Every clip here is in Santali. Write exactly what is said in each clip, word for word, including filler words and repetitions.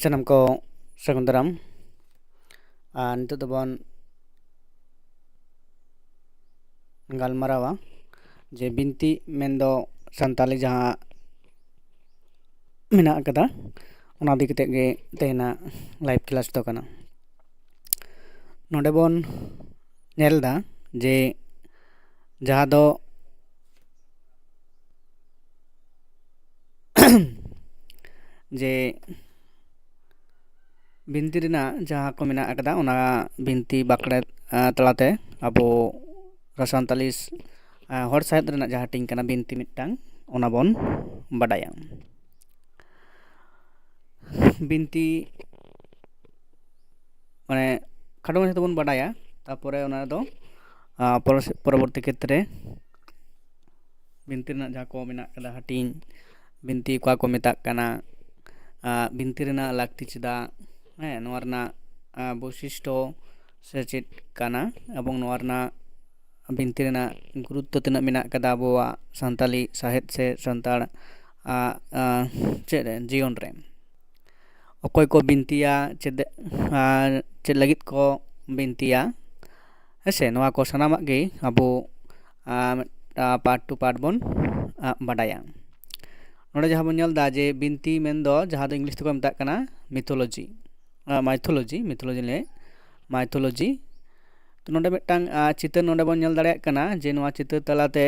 ᱥᱟᱱᱟᱢ ᱠᱚ ᱥᱟᱹᱜᱩᱱ ᱫᱟᱨᱟᱢ᱾ ᱟᱨ ᱱᱤᱛᱚᱜ ᱫᱚᱵᱚᱱ ᱜᱟᱞᱢᱟᱨᱟᱣᱟ ᱡᱮ ᱵᱤᱱᱛᱤ ᱢᱮᱱᱫᱚ ᱥᱟᱱᱛᱟᱞᱤ ᱡᱟᱦᱟᱸ ᱢᱮᱱᱟᱜ ᱟᱠᱟᱫᱟ, ᱚᱱᱟ ᱤᱫᱤ ᱠᱟᱛᱮᱫ ᱜᱮ ᱛᱮᱦᱮᱧᱟᱜ ᱞᱟᱭᱤᱵᱷ ᱠᱞᱟᱥ ᱫᱚ ᱠᱟᱱᱟ᱾ ᱱᱚᱰᱮ ᱵᱚᱱ ᱧᱮᱞ ᱮᱫᱟ ᱡᱮ ᱡᱟᱦᱟᱸ ᱫᱚ ᱡᱮ ᱵᱤᱱᱛᱤ ᱨᱮᱱᱟᱜ ᱡᱟᱦᱟᱸ ᱠᱚ ᱢᱮᱱᱟᱜ ᱟᱠᱟᱫᱟ, ᱚᱱᱟ ᱵᱤᱱᱛᱤ ᱵᱟᱠᱷᱮᱲ ᱛᱟᱞᱟᱛᱮ ᱟᱵᱚ ᱥᱟᱱᱛᱟᱞᱤ ᱦᱚᱲ ᱥᱟᱶᱦᱮᱫ ᱨᱮᱱᱟᱜ ᱡᱟᱦᱟᱸ ᱦᱟᱹᱴᱤᱧ ᱠᱟᱱᱟ ᱵᱤᱱᱛᱤ ᱢᱤᱫᱴᱟᱝ, ᱚᱱᱟ ᱵᱚᱱ ᱵᱟᱰᱟᱭᱟ᱾ ᱵᱤᱱᱛᱤ ᱢᱟᱱᱮ ᱠᱷᱟᱴᱚ ᱢᱟᱪᱷᱟ ᱛᱮᱵᱚᱱ ᱵᱟᱰᱟᱭᱟ, ᱛᱟᱨᱯᱚᱨᱮ ᱚᱱᱟ ᱫᱚ ᱯᱚᱨᱚᱵᱚᱨᱛᱤ ᱠᱷᱮᱛᱨᱮ ᱵᱤᱱᱛᱤ ᱨᱮᱱᱟᱜ ᱡᱟᱦᱟᱸ ᱠᱚ ᱢᱮᱱᱟᱜ ᱠᱟᱫᱟ ᱦᱟᱹᱴᱤᱧ, ᱵᱤᱱᱛᱤ ᱚᱠᱟ ᱠᱚ ᱢᱮᱛᱟᱜ ᱠᱟᱱᱟ, ᱵᱤᱱᱛᱤ ᱨᱮᱱᱟᱜ ᱞᱟᱹᱠᱛᱤ ᱪᱮᱫᱟᱜ, ᱦᱮᱸ, ᱱᱚᱣᱟ ᱨᱮᱱᱟᱜ ᱵᱳᱭᱥᱤᱥᱴᱚ ᱥᱮ ᱪᱮᱫ ᱠᱟᱱᱟ, ᱮᱵᱚᱝ ᱱᱚᱣᱟ ᱨᱮᱱᱟᱜ ᱵᱤᱱᱛᱤ ᱨᱮᱱᱟᱜ ᱜᱩᱨᱩᱛᱛᱚ ᱛᱤᱱᱟᱹᱜ ᱢᱮᱱᱟᱜ ᱠᱟᱫᱟ ᱟᱵᱚᱣᱟᱜ ᱥᱟᱱᱛᱟᱞᱤ ᱥᱟᱶᱦᱮᱫ ᱥᱮ ᱥᱟᱱᱛᱟᱲ ᱪᱮᱫ ᱨᱮ, ᱡᱤᱭᱚᱱ ᱨᱮ ᱚᱠᱚᱭ ᱠᱚ ᱵᱤᱱᱛᱤᱭᱟ, ᱪᱮᱫ ᱪᱮᱫ ᱞᱟᱹᱜᱤᱫ ᱠᱚ ᱵᱤᱱᱛᱤᱭᱟ, ᱦᱮᱸᱥᱮ, ᱱᱚᱣᱟ ᱠᱚ ᱥᱟᱱᱟᱢᱟᱜ ᱜᱮ ᱟᱵᱚ ᱯᱟᱨᱴ ᱴᱩ ᱯᱟᱨᱴ ᱵᱚᱱ ᱵᱟᱰᱟᱭᱟ᱾ ᱱᱚᱰᱮ ᱡᱟᱦᱟᱸ ᱵᱚᱱ ᱧᱮᱞ ᱮᱫᱟ ᱡᱮ ᱵᱤᱱᱛᱤ ᱢᱮᱱᱫᱚ ᱡᱟᱦᱟᱸ ᱫᱚ ᱤᱝᱞᱤᱥ ᱛᱮᱠᱚ ᱢᱮᱛᱟᱜ ᱠᱟᱱᱟ ᱢᱤᱛᱷᱳᱞᱚᱡᱤ, ᱢᱟᱭᱛᱷᱳᱞᱚᱡᱤ, ᱢᱤᱛᱷᱳᱞᱚᱡᱤ ᱞᱟᱹᱭ, ᱢᱟᱭᱛᱷᱳᱞᱚᱡᱤ᱾ ᱛᱚ ᱱᱚᱰᱮ ᱢᱤᱫᱴᱟᱝ ᱪᱤᱛᱟᱹᱨ ᱱᱚᱰᱮ ᱵᱚᱱ ᱧᱮᱞ ᱫᱟᱲᱮᱭᱟᱜ ᱠᱟᱱᱟ ᱡᱮ ᱱᱚᱣᱟ ᱪᱤᱛᱟᱹᱨ ᱛᱟᱞᱟᱛᱮ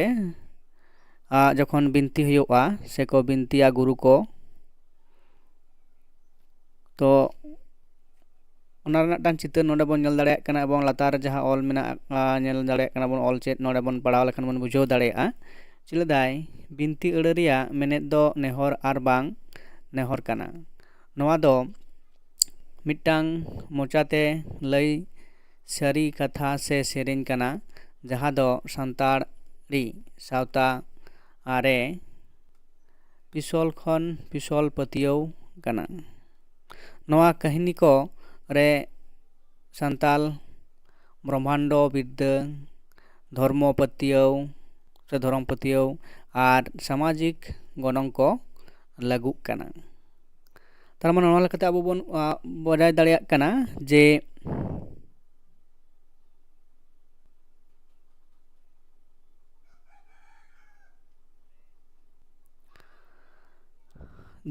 ᱡᱚᱠᱷᱚᱱ ᱵᱤᱱᱛᱤ ᱦᱩᱭᱩᱜᱼᱟ, ᱥᱮᱠᱚ ᱵᱤᱱᱛᱤᱭᱟ ᱜᱩᱨᱩ ᱠᱚ, ᱛᱚ ᱚᱱᱟ ᱨᱮᱱᱟᱜ ᱢᱤᱫᱴᱟᱝ ᱪᱤᱛᱟᱹᱨ ᱱᱚᱰᱮ ᱵᱚᱱ ᱧᱮᱞ ᱫᱟᱲᱮᱭᱟᱜ ᱠᱟᱱᱟ, ᱮᱵᱚᱝ ᱞᱟᱛᱟᱨ ᱨᱮ ᱡᱟᱦᱟᱸ ᱚᱞ ᱢᱮᱱᱟᱜᱼᱟ, ᱧᱮᱞ ᱫᱟᱲᱮᱭᱟᱜ ᱠᱟᱱᱟ ᱵᱚᱱ, ᱚᱞ ᱪᱮᱫ ᱱᱚᱰᱮ ᱵᱚᱱ ᱯᱟᱲᱦᱟᱣ ᱞᱮᱠᱷᱟᱱ ᱵᱚᱱ ᱵᱩᱡᱷᱟᱹᱣ ᱫᱟᱲᱮᱭᱟᱜᱼᱟ᱾ ᱪᱮᱫ ᱞᱮᱫᱟᱭ? ᱵᱤᱱᱛᱤ ᱟᱹᱲᱟᱹ ᱨᱮᱭᱟᱜ ᱢᱮᱱᱮᱫ ᱫᱚ ᱱᱮᱦᱚᱨ ᱟᱨ ᱵᱟᱝ ᱱᱮᱦᱚᱨ ᱠᱟᱱᱟ᱾ ᱱᱚᱣᱟ ᱫᱚ ᱢᱤᱫᱴᱟᱝ ᱢᱚᱪᱟᱛᱮ ᱞᱟᱹᱭ ᱥᱟᱹᱨᱤ ᱠᱟᱛᱷᱟ ᱥᱮ ᱥᱮᱨᱮᱧ ᱠᱟᱱᱟ, ᱡᱟᱦᱟᱸ ᱫᱚ ᱥᱟᱱᱛᱟᱲᱤ ᱥᱟᱶᱛᱟ ᱟᱨᱮ ᱯᱤᱥᱚᱞ ᱠᱷᱚᱱ ᱯᱤᱥᱚᱞ ᱯᱟᱹᱛᱭᱟᱹᱣ ᱠᱟᱱᱟ᱾ ᱱᱚᱣᱟ ᱠᱟᱹᱦᱱᱤ ᱠᱚ ᱨᱮ ᱥᱟᱱᱛᱟᱞ ᱵᱨᱚᱦᱢᱟᱱᱰᱚ ᱵᱤᱨᱫᱟᱹ, ᱫᱷᱚᱨᱢᱚ ᱯᱟᱹᱛᱭᱟᱹᱣ ᱥᱮ ᱫᱷᱚᱨᱚᱢ ᱯᱟᱹᱛᱭᱟᱹᱣ ᱟᱨ ᱥᱟᱢᱟᱡᱤᱠ ᱜᱚᱱᱚᱝ ᱠᱚ ᱞᱟᱹᱜᱩᱜ ᱠᱟᱱᱟ᱾ ᱛᱟᱨ ᱢᱟᱱᱮ ᱱᱚᱣᱟ ᱞᱮᱠᱟᱛᱮ ᱟᱵᱚ ᱵᱚᱱ ᱟ, ᱵᱟᱰᱟᱭ ᱫᱟᱲᱮᱭᱟᱜ ᱠᱟᱱᱟ ᱡᱮ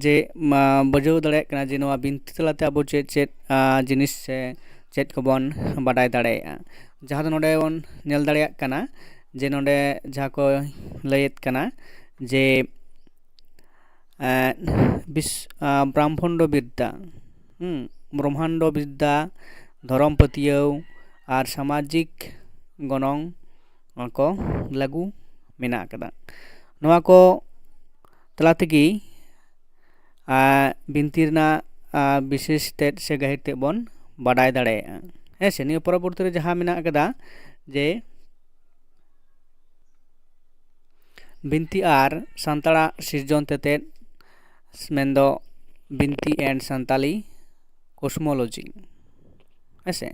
ᱡᱮ ᱢᱟ, ᱵᱩᱡᱷᱟᱹᱣ ᱫᱟᱲᱮᱭᱟᱜ ᱠᱟᱱᱟ ᱡᱮ ᱱᱚᱣᱟ ᱵᱤᱱᱛᱤ ᱛᱟᱞᱟᱛᱮ ᱟᱵᱚ ᱪᱮᱫ ᱪᱮᱫ ᱟ, ᱡᱤᱱᱤᱥ ᱥᱮ ᱪᱮᱫ ᱠᱚᱵᱚᱱ ᱵᱟᱰᱟᱭ ᱫᱟᱲᱮᱭᱟᱜᱼᱟ᱾ ᱡᱟᱦᱟᱸ ᱫᱚ ᱱᱚᱰᱮ ᱵᱚᱱ ᱧᱮᱞ ᱫᱟᱲᱮᱭᱟᱜ ᱠᱟᱱᱟ ᱡᱮ ᱱᱚᱰᱮ ᱡᱟᱦᱟᱸ ᱠᱚ ᱞᱟᱹᱭᱮᱫ ᱠᱟᱱᱟ ᱡᱮ ᱮᱸ, ᱵᱤᱥ-, ᱟᱸ, ᱵᱨᱟᱢᱵᱷᱚᱱᱰᱚ ᱵᱤᱨᱫᱟ, ᱦᱩᱸ, ᱵᱨᱚᱦᱢᱟᱱᱰᱚ ᱵᱤᱨᱫᱟ, ᱫᱷᱚᱨᱚᱢ ᱯᱟᱹᱛᱭᱟᱹᱣ ᱟᱨ ᱥᱟᱢᱟᱡᱤᱠ ᱜᱚᱱᱚᱝ ᱠᱚ ᱞᱟᱹᱜᱩ ᱢᱮᱱᱟᱜ ᱟᱠᱟᱫᱟ᱾ ᱱᱚᱣᱟ ᱠᱚ ᱛᱟᱞᱟ ᱛᱮᱜᱮ, ᱟᱸ, ᱵᱤᱱᱛᱤ ᱨᱮᱱᱟᱜ, ᱟᱸ, ᱵᱤᱥᱮᱥ ᱛᱮᱫ ᱥᱮ ᱜᱟᱹᱦᱤᱨ ᱛᱮᱫ ᱵᱚᱱ ᱵᱟᱰᱟᱭ ᱫᱟᱲᱮᱭᱟᱜᱼᱟ᱾ ᱦᱮᱸ ᱥᱮ, ᱱᱤᱭᱟᱹ ᱯᱚᱨᱚᱵᱚᱨᱛᱤ ᱨᱮ ᱡᱟᱦᱟᱸ ᱢᱮᱱᱟᱜ ᱟᱠᱟᱫᱟ ᱡᱮ ᱵᱤᱱᱛᱤ ᱟᱨ ᱥᱟᱱᱛᱟᱲᱟᱜ ᱥᱤᱨᱡᱚᱱ ᱛᱮᱛᱮᱫ, ᱢᱮᱱᱫᱚ ᱵᱤᱱᱛᱤ and Santali cosmology, ᱦᱮᱸᱥᱮ᱾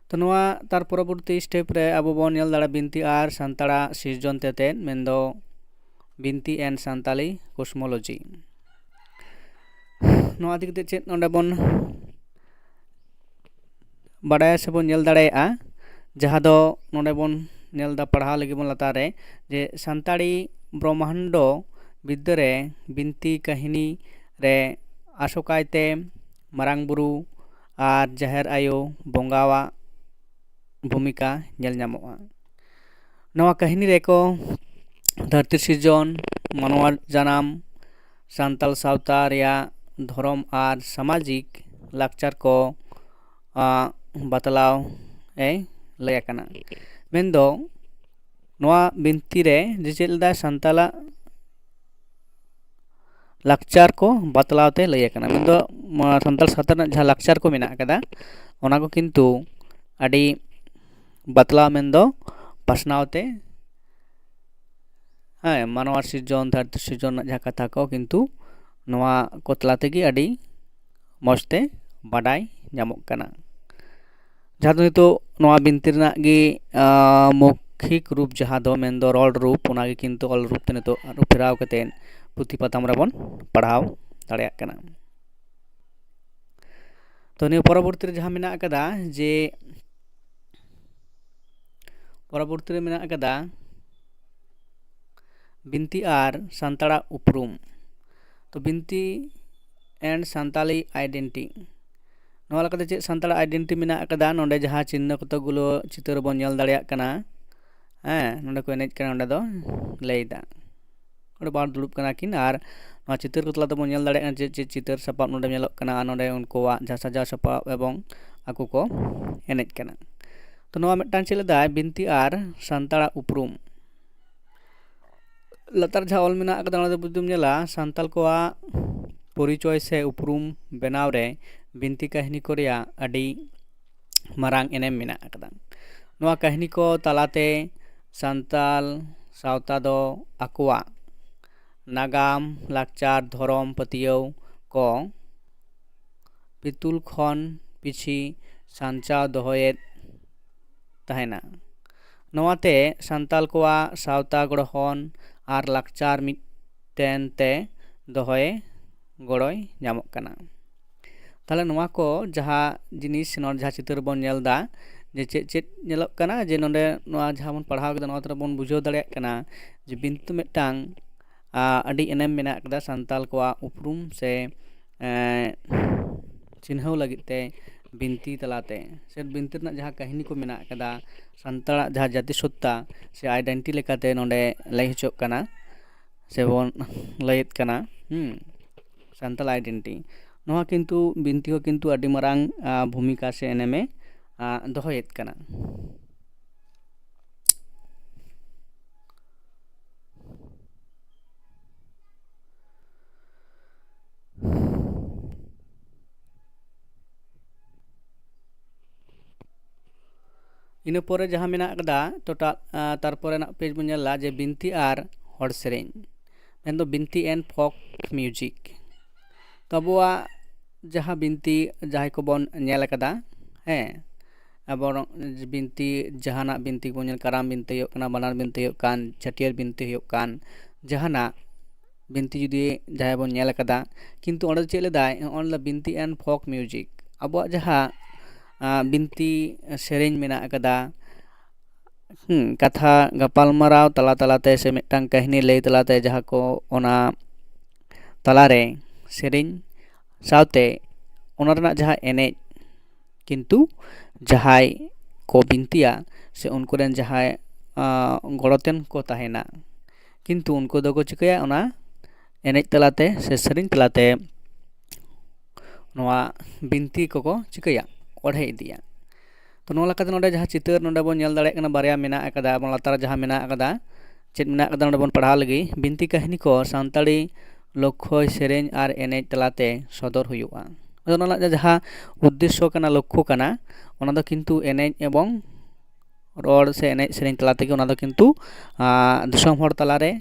ᱛᱚ, ᱱᱚᱣᱟ ᱛᱟᱨ ᱯᱚᱨᱚᱵᱚᱨᱛᱤ step ᱨᱮ ᱟᱵᱚ ᱵᱚᱱ ᱧᱮᱞ ᱫᱟᱲᱮᱭᱟᱜᱼᱟ ᱵᱤᱱᱛᱤ ᱟᱨ ᱥᱟᱱᱛᱟᱲᱟᱜ ᱥᱤᱨᱡᱚᱱ ᱛᱮᱛᱮᱫ, ᱢᱮᱱᱫᱚ ᱵᱤᱱᱛᱤ and Santali cosmology᱾ ᱱᱚᱣᱟ ᱤᱫᱤ ᱠᱟᱛᱮ ᱪᱮᱫ ᱱᱚᱰᱮ ᱵᱚᱱ ᱵᱟᱰᱟᱭᱟ ᱥᱮᱵᱚᱱ ᱧᱮᱞ ᱫᱟᱲᱮᱭᱟᱜᱼᱟ, ᱡᱟᱦᱟᱸ ᱫᱚ ᱱᱚᱰᱮ ᱵᱚᱱ ᱧᱮᱞ ᱮᱫᱟ, ᱯᱟᱲᱦᱟᱣ ᱞᱟᱹᱜᱤᱫ ᱵᱚᱱ ᱞᱟᱛᱟᱨ ᱨᱮ, ᱡᱮ ᱥᱟᱱᱛᱟᱲᱤ ᱵᱨᱚᱦᱢᱟᱱᱰᱚ ᱵᱤᱫᱽᱫᱟᱹ ᱨᱮ ᱵᱤᱱᱛᱤ ᱠᱟᱹᱦᱱᱤ ᱨᱮ ᱟᱥᱚᱠᱟᱭᱛᱮ ᱢᱟᱨᱟᱝ ᱵᱩᱨᱩ ᱟᱨ ᱡᱟᱦᱮᱨ ᱟᱭᱳ ᱵᱚᱸᱜᱟᱣᱟᱜ ᱵᱷᱩᱢᱤᱠᱟ ᱧᱮᱞ ᱧᱟᱢᱚᱜᱼᱟ᱾ ᱱᱚᱣᱟ ᱠᱟᱹᱦᱱᱤ ᱨᱮᱠᱚ ᱫᱷᱟᱹᱨᱛᱤ ᱥᱤᱨᱡᱚᱱ, ᱢᱟᱱᱣᱟ ᱡᱟᱱᱟᱢ, ᱥᱟᱱᱛᱟᱲ ᱥᱟᱶᱛᱟ ᱨᱮᱭᱟᱜ ᱫᱷᱚᱨᱚᱢ ᱟᱨ ᱥᱟᱢᱟᱡᱤᱠ ᱞᱟᱠᱪᱟᱨ ᱠᱚ, ᱟ, ᱵᱟᱛᱞᱟᱣ ᱮ ᱞᱟᱹᱭ ᱟᱠᱟᱱᱟ᱾ ᱢᱮᱱᱫᱚ ᱱᱚᱣᱟ ᱵᱤᱱᱛᱤ ᱨᱮ ᱡᱮ ᱪᱮᱫ ᱞᱮᱫᱟᱭ ᱥᱟᱱᱛᱟᱲᱟᱜ ᱞᱟᱠᱪᱟᱨ ᱠᱚ ᱵᱟᱛᱞᱟᱣ ᱛᱮ ᱞᱟᱹᱭ ᱟᱠᱟᱱᱟ᱾ ᱢᱮᱱᱫᱚ, ᱢᱟ, ᱥᱟᱱᱛᱟᱲ ᱥᱟᱶᱛᱟ ᱨᱮᱱᱟᱜ ᱡᱟᱦᱟᱸ ᱞᱟᱠᱪᱟᱨ ᱠᱚ ᱢᱮᱱᱟᱜ ᱟᱠᱟᱫᱟ, ᱚᱱᱟ ᱠᱚ ᱠᱤᱱᱛᱩ ᱟᱹᱰᱤ ᱵᱟᱛᱞᱟᱣ, ᱢᱮᱱᱫᱚ ᱯᱟᱥᱱᱟᱣ ᱛᱮ, ᱦᱮᱸ, ᱢᱟᱱᱣᱟ ᱥᱤᱨᱡᱚᱱ, ᱫᱷᱟᱹᱨᱛᱤ ᱥᱤᱨᱡᱚᱱ ᱨᱮᱱᱟᱜ ᱡᱟᱦᱟᱸ ᱠᱟᱛᱷᱟ ᱠᱚ, ᱠᱤᱱᱛᱩ ᱱᱚᱣᱟ ᱠᱚ ᱛᱟᱞᱟ ᱛᱮᱜᱮ ᱟᱹᱰᱤ ᱢᱚᱡᱽ ᱛᱮ ᱵᱟᱰᱟᱭ ᱧᱟᱢᱚᱜ ᱠᱟᱱᱟ᱾ ᱡᱟᱦᱟᱸ ᱫᱚ ᱱᱤᱛᱚᱜ ᱱᱚᱣᱟ ᱵᱤᱱᱛᱤ ᱨᱮᱱᱟᱜ ᱜᱮ, ᱟ, ᱢᱳᱠᱷᱤᱠ ᱨᱩᱯ, ᱡᱟᱦᱟᱸ ᱫᱚ ᱢᱮᱱᱫᱚ ᱨᱚᱲ ᱨᱩᱯ, ᱚᱱᱟᱜᱮ ᱠᱤᱱᱛᱩ ᱚᱞ ᱨᱩᱯ ᱛᱮ ᱱᱤᱛᱚᱜ ᱟᱹᱨᱩ ᱯᱷᱮᱨᱟᱣ ᱠᱟᱛᱮᱫ ᱯᱩᱛᱷᱤ ᱯᱟᱛᱷᱟᱢ ᱨᱮᱵᱚᱱ ᱯᱟᱲᱦᱟᱣ ᱫᱟᱲᱮᱭᱟᱜ ᱠᱟᱱᱟ᱾ ᱛᱚ ᱱᱤᱭᱟᱹ ᱯᱚᱨᱚᱵᱚᱨᱛᱤ ᱨᱮ ᱡᱟᱦᱟᱸ ᱢᱮᱱᱟᱜ ᱟᱠᱟᱫᱟ, ᱡᱮ ᱯᱚᱨᱚᱵᱚᱨᱛᱤ ᱨᱮ ᱢᱮᱱᱟᱜ ᱟᱠᱟᱫᱟ ᱵᱤᱱᱛᱤ ᱟᱨ ᱥᱟᱱᱛᱟᱲᱟᱜ ᱩᱯᱨᱩᱢ᱾ ᱛᱚ ᱵᱤᱱᱛᱤ and Santali identity, ᱱᱚᱣᱟ ᱞᱮᱠᱟᱛᱮ ᱪᱮᱫ ᱥᱟᱱᱛᱟᱲ identity ᱢᱮᱱᱟᱜ ᱟᱠᱟᱫᱟ? ᱱᱚᱰᱮ ᱡᱟᱦᱟᱸ ᱪᱤᱱᱦᱟᱹ ᱠᱚᱛᱚ ᱜᱩᱞᱳ ᱪᱤᱛᱟᱹᱨ ᱵᱚᱱ ᱧᱮᱞ ᱫᱟᱲᱮᱭᱟᱜ ᱠᱟᱱᱟ, ᱦᱮᱸ, ᱱᱚᱰᱮ ᱠᱚ ᱮᱱᱮᱡ ᱠᱟᱱᱟ, ᱱᱚᱰᱮ ᱫᱚ ᱞᱟᱹᱭᱫᱟ ᱚᱸᱰᱮ ᱵᱟᱨ ᱫᱩᱲᱩᱵ ᱠᱟᱱᱟ ᱠᱤᱱ᱾ ᱟᱨ ᱱᱚᱣᱟ ᱪᱤᱛᱟᱹᱨ ᱠᱚ ᱛᱟᱞᱟ ᱛᱮᱵᱚᱱ ᱧᱮᱞ ᱫᱟᱲᱮᱭᱟᱜ ᱠᱟᱱᱟ ᱪᱮᱫ ᱪᱮᱫ ᱪᱤᱛᱟᱹᱨ ᱥᱟᱯᱟᱵ ᱱᱚᱰᱮ ᱧᱮᱞᱚᱜ ᱠᱟᱱᱟ, ᱟᱨ ᱱᱚᱰᱮ ᱩᱱᱠᱩᱣᱟᱜ ᱡᱟᱦᱟᱸ ᱥᱟᱡᱟᱣ ᱥᱟᱯᱟᱵ ᱮᱵᱚᱝ ᱟᱠᱚ ᱠᱚ ᱮᱱᱮᱡ ᱠᱟᱱᱟ᱾ ᱛᱚ ᱱᱚᱣᱟ ᱢᱤᱫᱴᱟᱝ ᱪᱮᱫ ᱞᱮᱫᱟᱭ, ᱵᱤᱱᱛᱤ ᱟᱨ ᱥᱟᱱᱛᱟᱲᱟᱜ ᱩᱯᱨᱩᱢ᱾ ᱞᱟᱛᱟᱨ ᱡᱟᱦᱟᱸ ᱚᱞ ᱢᱮᱱᱟᱜ ᱟᱠᱟᱫᱟ, ᱚᱱᱟ ᱫᱚ ᱡᱩᱫᱤᱢ ᱧᱮᱞᱟ, ᱥᱟᱱᱛᱟᱲ ᱠᱚᱣᱟᱜ ᱯᱚᱨᱤᱪᱚᱭ ᱥᱮ ᱩᱯᱨᱩᱢ ᱵᱮᱱᱟᱣ ᱨᱮ ᱵᱤᱱᱛᱤ ᱠᱟᱹᱦᱱᱤ ᱠᱚ ᱨᱮᱭᱟᱜ ᱟᱹᱰᱤ ᱢᱟᱨᱟᱝ ᱮᱱᱮᱢ ᱢᱮᱱᱟᱜ ᱟᱠᱟᱫᱟ᱾ ᱱᱚᱣᱟ ᱠᱟᱹᱦᱱᱤ ᱠᱚ ᱛᱟᱞᱟᱛᱮ ᱥᱟᱱᱛᱟᱲ ᱥᱟᱶᱛᱟ ᱫᱚ ᱟᱠᱚᱣᱟᱜ ᱱᱟᱜᱟᱢ, ᱞᱟᱠᱪᱟᱨ, ᱫᱷᱚᱨᱚᱢ, ᱯᱟᱹᱛᱭᱟᱹᱣ ᱠᱚ ᱯᱤᱛᱩᱞ ᱠᱷᱚᱱ ᱯᱤᱪᱷᱤ ᱥᱟᱧᱪᱟᱣ ᱫᱚᱦᱚᱭᱮᱫ ᱛᱟᱦᱮᱱᱟ᱾ ᱱᱚᱣᱟᱛᱮ ᱥᱟᱱᱛᱟᱲ ᱠᱚᱣᱟᱜ ᱥᱟᱶᱛᱟ ᱜᱚᱲᱦᱚᱱ ᱟᱨ ᱞᱟᱠᱪᱟᱨ ᱢᱤᱫᱴᱮᱱ ᱛᱮ ᱫᱚᱦᱚᱭ ᱜᱚᱲᱚᱭ ᱧᱟᱢᱚᱜ ᱠᱟᱱᱟ᱾ ᱛᱟᱦᱚᱞᱮ ᱱᱚᱣᱟ ᱠᱚ ᱡᱟᱦᱟᱸ ᱡᱤᱱᱤᱥ, ᱱᱚᱣᱟ ᱡᱟᱦᱟᱸ ᱪᱤᱛᱟᱹᱨ ᱵᱚᱱ ᱧᱮᱞ ᱮᱫᱟ, ᱡᱮ ᱪᱮᱫ ᱪᱮᱫ ᱧᱮᱞᱚᱜ ᱠᱟᱱᱟ, ᱡᱮ ᱱᱚᱰᱮ ᱱᱚᱣᱟ ᱡᱟᱦᱟᱸ ᱵᱚᱱ ᱯᱟᱲᱦᱟᱣ ᱠᱮᱫᱟ, ᱱᱚᱣᱟ ᱛᱮ ᱵᱚᱱ ᱵᱩᱡᱷᱟᱹᱣ ᱫᱟᱲᱮᱭᱟᱜ ᱠᱟᱱᱟ ᱡᱮ ᱵᱤᱱᱛᱤ ᱢᱤᱫᱴᱟᱝ, ᱟ, ᱟᱹᱰᱤ ᱮᱱᱮᱢ ᱢᱮᱱᱟᱜ ᱟᱠᱟᱫᱟ ᱥᱟᱱᱛᱟᱲ ᱠᱚᱣᱟᱜ ᱩᱯᱨᱩᱢ ᱥᱮ, ᱮᱸ, ᱪᱤᱱᱦᱟᱹᱣ ᱞᱟᱹᱜᱤᱫ ᱛᱮ ᱵᱤᱱᱛᱤ ᱛᱟᱞᱟᱛᱮ ᱥᱮ ᱵᱤᱱᱛᱤ ᱨᱮᱱᱟᱜ ᱡᱟᱦᱟᱸ ᱠᱟᱹᱦᱱᱤ ᱠᱚ ᱢᱮᱱᱟᱜ ᱟᱠᱟᱫᱟ, ᱥᱟᱱᱛᱟᱲᱟᱜ ᱡᱟᱦᱟᱸ ᱡᱟᱹᱛᱤ ᱥᱚᱛᱛᱟ ᱥᱮ identity ᱞᱮᱠᱟᱛᱮ ᱱᱚᱰᱮ ᱞᱟᱹᱭ ᱦᱚᱪᱚᱜ ᱠᱟᱱᱟ ᱥᱮ ᱵᱚᱱ ᱞᱟᱹᱭᱮᱫ ᱠᱟᱱᱟ, ᱦᱩᱸ, ᱥᱟᱱᱛᱟᱲ identity᱾ ᱱᱚᱣᱟ ᱠᱤᱱᱛᱩ ᱵᱤᱱᱛᱤ ᱦᱚᱸ ᱠᱤᱱᱛᱩ ᱟᱹᱰᱤ ᱢᱟᱨᱟᱝ, ᱟ, ᱵᱷᱩᱢᱤᱠᱟ ᱥᱮ ᱮᱱᱮᱢᱮ, ᱟ, ᱫᱚᱦᱚᱭᱮᱫ ᱠᱟᱱᱟ᱾ ᱤᱱᱟᱹ ᱯᱚᱨᱮ ᱡᱟᱦᱟᱸ ᱢᱮᱱᱟᱜ ᱟᱠᱟᱫᱟ, ᱴᱳᱴᱟᱞ, ᱟ, ᱛᱟᱨᱯᱚᱨᱮᱱᱟᱜ page ᱵᱚᱱ ᱧᱮᱞᱟ ᱡᱮ ᱵᱤᱱᱛᱤ ᱟᱨ ᱦᱚᱲ ᱥᱮᱨᱮᱧ, ᱢᱮᱱᱫᱚ ᱵᱤᱱᱛᱤ and folk music᱾ ᱛᱚ ᱟᱵᱚᱣᱟᱜ ᱡᱟᱦᱟᱸ ᱵᱤᱱᱛᱤ, ᱡᱟᱦᱟᱸᱭ ᱠᱚᱵᱚᱱ ᱧᱮᱞ ᱟᱠᱟᱫᱟ, ᱦᱮᱸ, ᱟᱵᱚ ᱵᱤᱱᱛᱤ, ᱡᱟᱦᱟᱱᱟᱜ ᱵᱤᱱᱛᱤ ᱵᱚᱱ ᱧᱮᱞ, ᱠᱟᱨᱟᱢ ᱵᱤᱱᱛᱤ ᱦᱩᱭᱩᱜ ᱠᱟᱱᱟ, ᱵᱟᱱᱟᱨ ᱵᱤᱱᱛᱤ ᱦᱩᱭᱩᱜ ᱠᱟᱱ, ᱪᱷᱟᱹᱴᱭᱟᱹᱨ ᱵᱤᱱᱛᱤ ᱦᱩᱭᱩᱜ ᱠᱟᱱ, ᱡᱟᱦᱟᱱᱟᱜ ᱵᱤᱱᱛᱤ ᱡᱩᱫᱤ ᱡᱟᱦᱟᱸᱭ ᱵᱚᱱ ᱧᱮᱞ ᱟᱠᱟᱫᱟ, ᱠᱤᱱᱛᱩ ᱚᱸᱰᱮ ᱫᱚ ᱪᱮᱫ ᱞᱮᱫᱟᱭ? ᱚᱸᱰᱮ ᱫᱚ ᱵᱤᱱᱛᱤ and folk music, ᱟᱵᱚᱣᱟᱜ ᱡᱟᱦᱟᱸ ᱵᱤᱱᱛᱤ ᱥᱮᱨᱮᱧ ᱢᱮᱱᱟᱜ ᱟᱠᱟᱫᱟ, ᱠᱟᱛᱷᱟ ᱜᱟᱯᱟᱞᱢᱟᱨᱟᱣ ᱛᱟᱞᱟ ᱛᱟᱞᱟᱛᱮ ᱥᱮ ᱢᱤᱫᱴᱟᱝ ᱠᱟᱹᱦᱱᱤ ᱞᱟᱹᱭ ᱛᱟᱞᱟᱛᱮ ᱡᱟᱦᱟᱸ ᱠᱚ ᱚᱱᱟ ᱛᱟᱞᱟᱨᱮ ᱥᱮᱨᱮᱧ ᱥᱟᱶᱛᱮ ᱚᱱᱟ ᱨᱮᱱᱟᱜ ᱡᱟᱦᱟᱸ ᱮᱱᱮᱡ, ᱠᱤᱱᱛᱩ ᱡᱟᱦᱟᱸᱭ ᱠᱚ ᱵᱤᱱᱛᱤᱭᱟ ᱥᱮ ᱩᱱᱠᱩ ᱨᱮᱱ ᱡᱟᱦᱟᱸᱭ ᱜᱚᱲᱚᱛᱮᱱ ᱠᱚ ᱛᱟᱦᱮᱱᱟ, ᱠᱤᱱᱛᱩ ᱩᱱᱠᱩ ᱫᱚᱠᱚ ᱪᱤᱠᱟᱹᱭᱟ, ᱚᱱᱟ ᱮᱱᱮᱡ ᱛᱟᱞᱟᱛᱮ ᱥᱮ ᱥᱮᱨᱮᱧ ᱛᱟᱞᱟᱛᱮ ᱱᱚᱣᱟ ᱵᱤᱱᱛᱤ ᱠᱚᱠᱚ ᱪᱤᱠᱟᱹᱭᱟ, ᱚᱲᱦᱮ ᱤᱫᱤᱭᱟ᱾ ᱛᱚ ᱱᱚᱣᱟ ᱞᱮᱠᱟᱛᱮ ᱱᱚᱰᱮ ᱡᱟᱦᱟᱸ ᱪᱤᱛᱟᱹᱨ ᱱᱚᱰᱮ ᱵᱚᱱ ᱧᱮᱞ ᱫᱟᱲᱮᱭᱟᱜ ᱠᱟᱱᱟ, ᱵᱟᱨᱭᱟ ᱢᱮᱱᱟᱜ ᱟᱠᱟᱫᱟ, ᱮᱵᱚᱝ ᱞᱟᱛᱟᱨ ᱡᱟᱦᱟᱸ ᱢᱮᱱᱟᱜ ᱟᱠᱟᱫᱟ, ᱪᱮᱫ ᱢᱮᱱᱟᱜ ᱟᱠᱟᱫᱟ ᱱᱚᱰᱮ ᱵᱚᱱ ᱯᱟᱲᱦᱟᱣ ᱞᱮᱜᱮ᱾ ᱵᱤᱱᱛᱤ ᱠᱟᱹᱦᱱᱤ ᱠᱚ ᱥᱟᱱᱛᱟᱲᱤ ᱞᱚᱠᱠᱷᱚᱭ ᱥᱮᱨᱮᱧ ᱟᱨ ᱮᱱᱮᱡ ᱛᱟᱞᱟᱛᱮ ᱥᱚᱫᱚᱨ ᱦᱩᱭᱩᱜᱼᱟ᱾ ᱟᱫᱚ ᱚᱱᱟ ᱨᱮᱱᱟᱜ ᱡᱟᱦᱟᱸ ᱩᱫᱽᱫᱮᱥᱥᱚ ᱠᱟᱱᱟ, ᱞᱚᱠᱠᱷᱚ ᱠᱟᱱᱟ, ᱚᱱᱟ ᱫᱚ ᱠᱤᱱᱛᱩ ᱮᱱᱮᱡ ᱮᱵᱚᱝ ᱨᱚᱲ ᱥᱮ ᱮᱱᱮᱡ ᱥᱮᱨᱮᱧ ᱛᱟᱞᱟ ᱛᱮᱜᱮ ᱚᱱᱟ ᱫᱚ ᱠᱤᱱᱛᱩ ᱫᱤᱥᱚᱢ ᱦᱚᱲ ᱛᱟᱞᱟᱨᱮ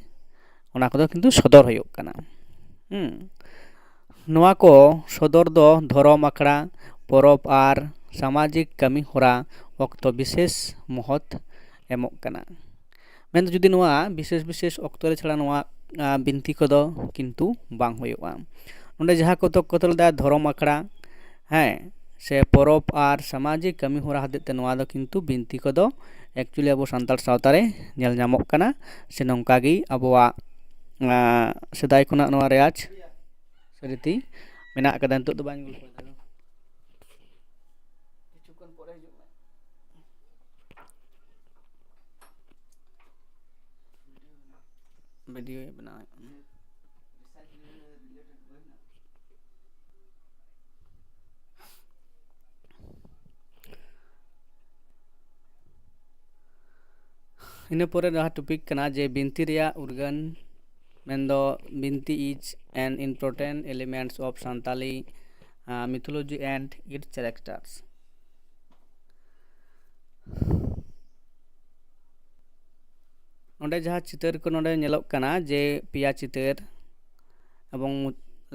ᱚᱱᱟ ᱠᱚᱫᱚ ᱠᱤᱱᱛᱩ ᱥᱚᱫᱚᱨ ᱦᱩᱭᱩᱜ ᱠᱟᱱᱟ᱾ ᱦᱩᱸ᱾ ᱱᱚᱣᱟ ᱠᱚ ᱥᱚᱫᱚᱨ ᱫᱚ ᱫᱷᱚᱨᱚᱢ ᱟᱠᱷᱲᱟ, ᱯᱚᱨᱚᱵᱽ ᱟᱨ ᱥᱟᱢᱟᱡᱤᱠ ᱠᱟᱹᱢᱤ ᱦᱚᱨᱟ ᱚᱠᱛᱚ ᱵᱤᱥᱮᱥ ᱢᱚᱦᱚᱛ ᱮᱢᱚᱜ ᱠᱟᱱᱟ᱾ ᱢᱮᱱᱫᱚ ᱡᱩᱫᱤ ᱱᱚᱣᱟ ᱵᱤᱥᱮᱥ ᱵᱤᱥᱮᱥ ᱚᱠᱛᱚ ᱨᱮ ᱪᱷᱟᱲᱟ ᱱᱚᱣᱟ ᱵᱤᱱᱛᱤ ᱠᱚᱫᱚ ᱠᱤᱱᱛᱩ ᱵᱟᱝ ᱦᱩᱭᱩᱜᱼᱟ᱾ ᱱᱚᱰᱮ ᱡᱟᱦᱟᱸ ᱠᱚ ᱛᱚᱠ ᱠᱚᱛᱚ ᱞᱮᱫᱟ ᱫᱷᱚᱨᱚᱢ ᱟᱠᱷᱲᱟ, ᱦᱮᱸ, ᱥᱮ ᱯᱚᱨᱚᱵᱽ ᱟᱨ ᱥᱟᱢᱟᱡᱤᱠ ᱠᱟᱹᱢᱤ ᱦᱚᱨᱟ ᱦᱚᱛᱮᱡ ᱛᱮ ᱱᱚᱣᱟ ᱫᱚ ᱠᱤᱱᱛᱩ ᱵᱤᱱᱛᱤ ᱠᱚᱫᱚ actually ᱟᱵᱚ ᱥᱟᱱᱛᱟᱲ ᱥᱟᱶᱛᱟ ᱨᱮ ᱧᱮᱞ ᱧᱟᱢᱚᱜ ᱠᱟᱱᱟ᱾ ᱥᱮ ᱱᱚᱝᱠᱟ ᱜᱮ ᱟᱵᱚᱣᱟᱜ ᱥᱮᱫᱟᱭ ᱠᱷᱚᱱᱟᱜ ᱱᱚᱣᱟ ᱨᱮᱭᱟᱡᱽ ᱨᱤᱛᱤ ᱢᱮᱱᱟᱜ ᱟᱠᱟᱫᱟ᱾ ᱱᱤᱛᱚᱜ ᱫᱚ ᱵᱟᱹᱧ ᱜᱚᱞᱯᱚᱭᱮᱫᱟ᱾ ᱠᱤᱪᱷᱩ ᱠᱷᱚᱱ ᱯᱚᱨᱮ ᱦᱤᱡᱩᱜ ᱢᱮ᱾ ᱵᱷᱤᱰᱤᱭᱳ ᱵᱮᱱᱟᱣ ᱦᱩᱭᱩᱜ ᱠᱟᱱᱟ᱾ ᱤᱱᱟᱹ ᱯᱚᱨᱮ ᱡᱟᱦᱟᱸ ᱴᱚᱯᱤᱠ ᱠᱟᱱᱟ ᱡᱮ ᱵᱤᱱᱛᱤ ᱨᱮᱭᱟᱜ ᱩᱨᱜᱟᱹᱱ, ᱢᱮᱱᱫᱚ ᱵᱤᱱᱛᱤ is an important elements of Santali mythology and its characters. ᱱᱚᱰᱮ ᱡᱟᱦᱟᱸ ᱪᱤᱛᱟᱹᱨ ᱠᱚ ᱱᱚᱰᱮ ᱧᱮᱞᱚᱜ ᱠᱟᱱᱟ ᱡᱮ ᱯᱮᱭᱟ ᱪᱤᱛᱟᱹᱨ, ᱮᱵᱚᱝ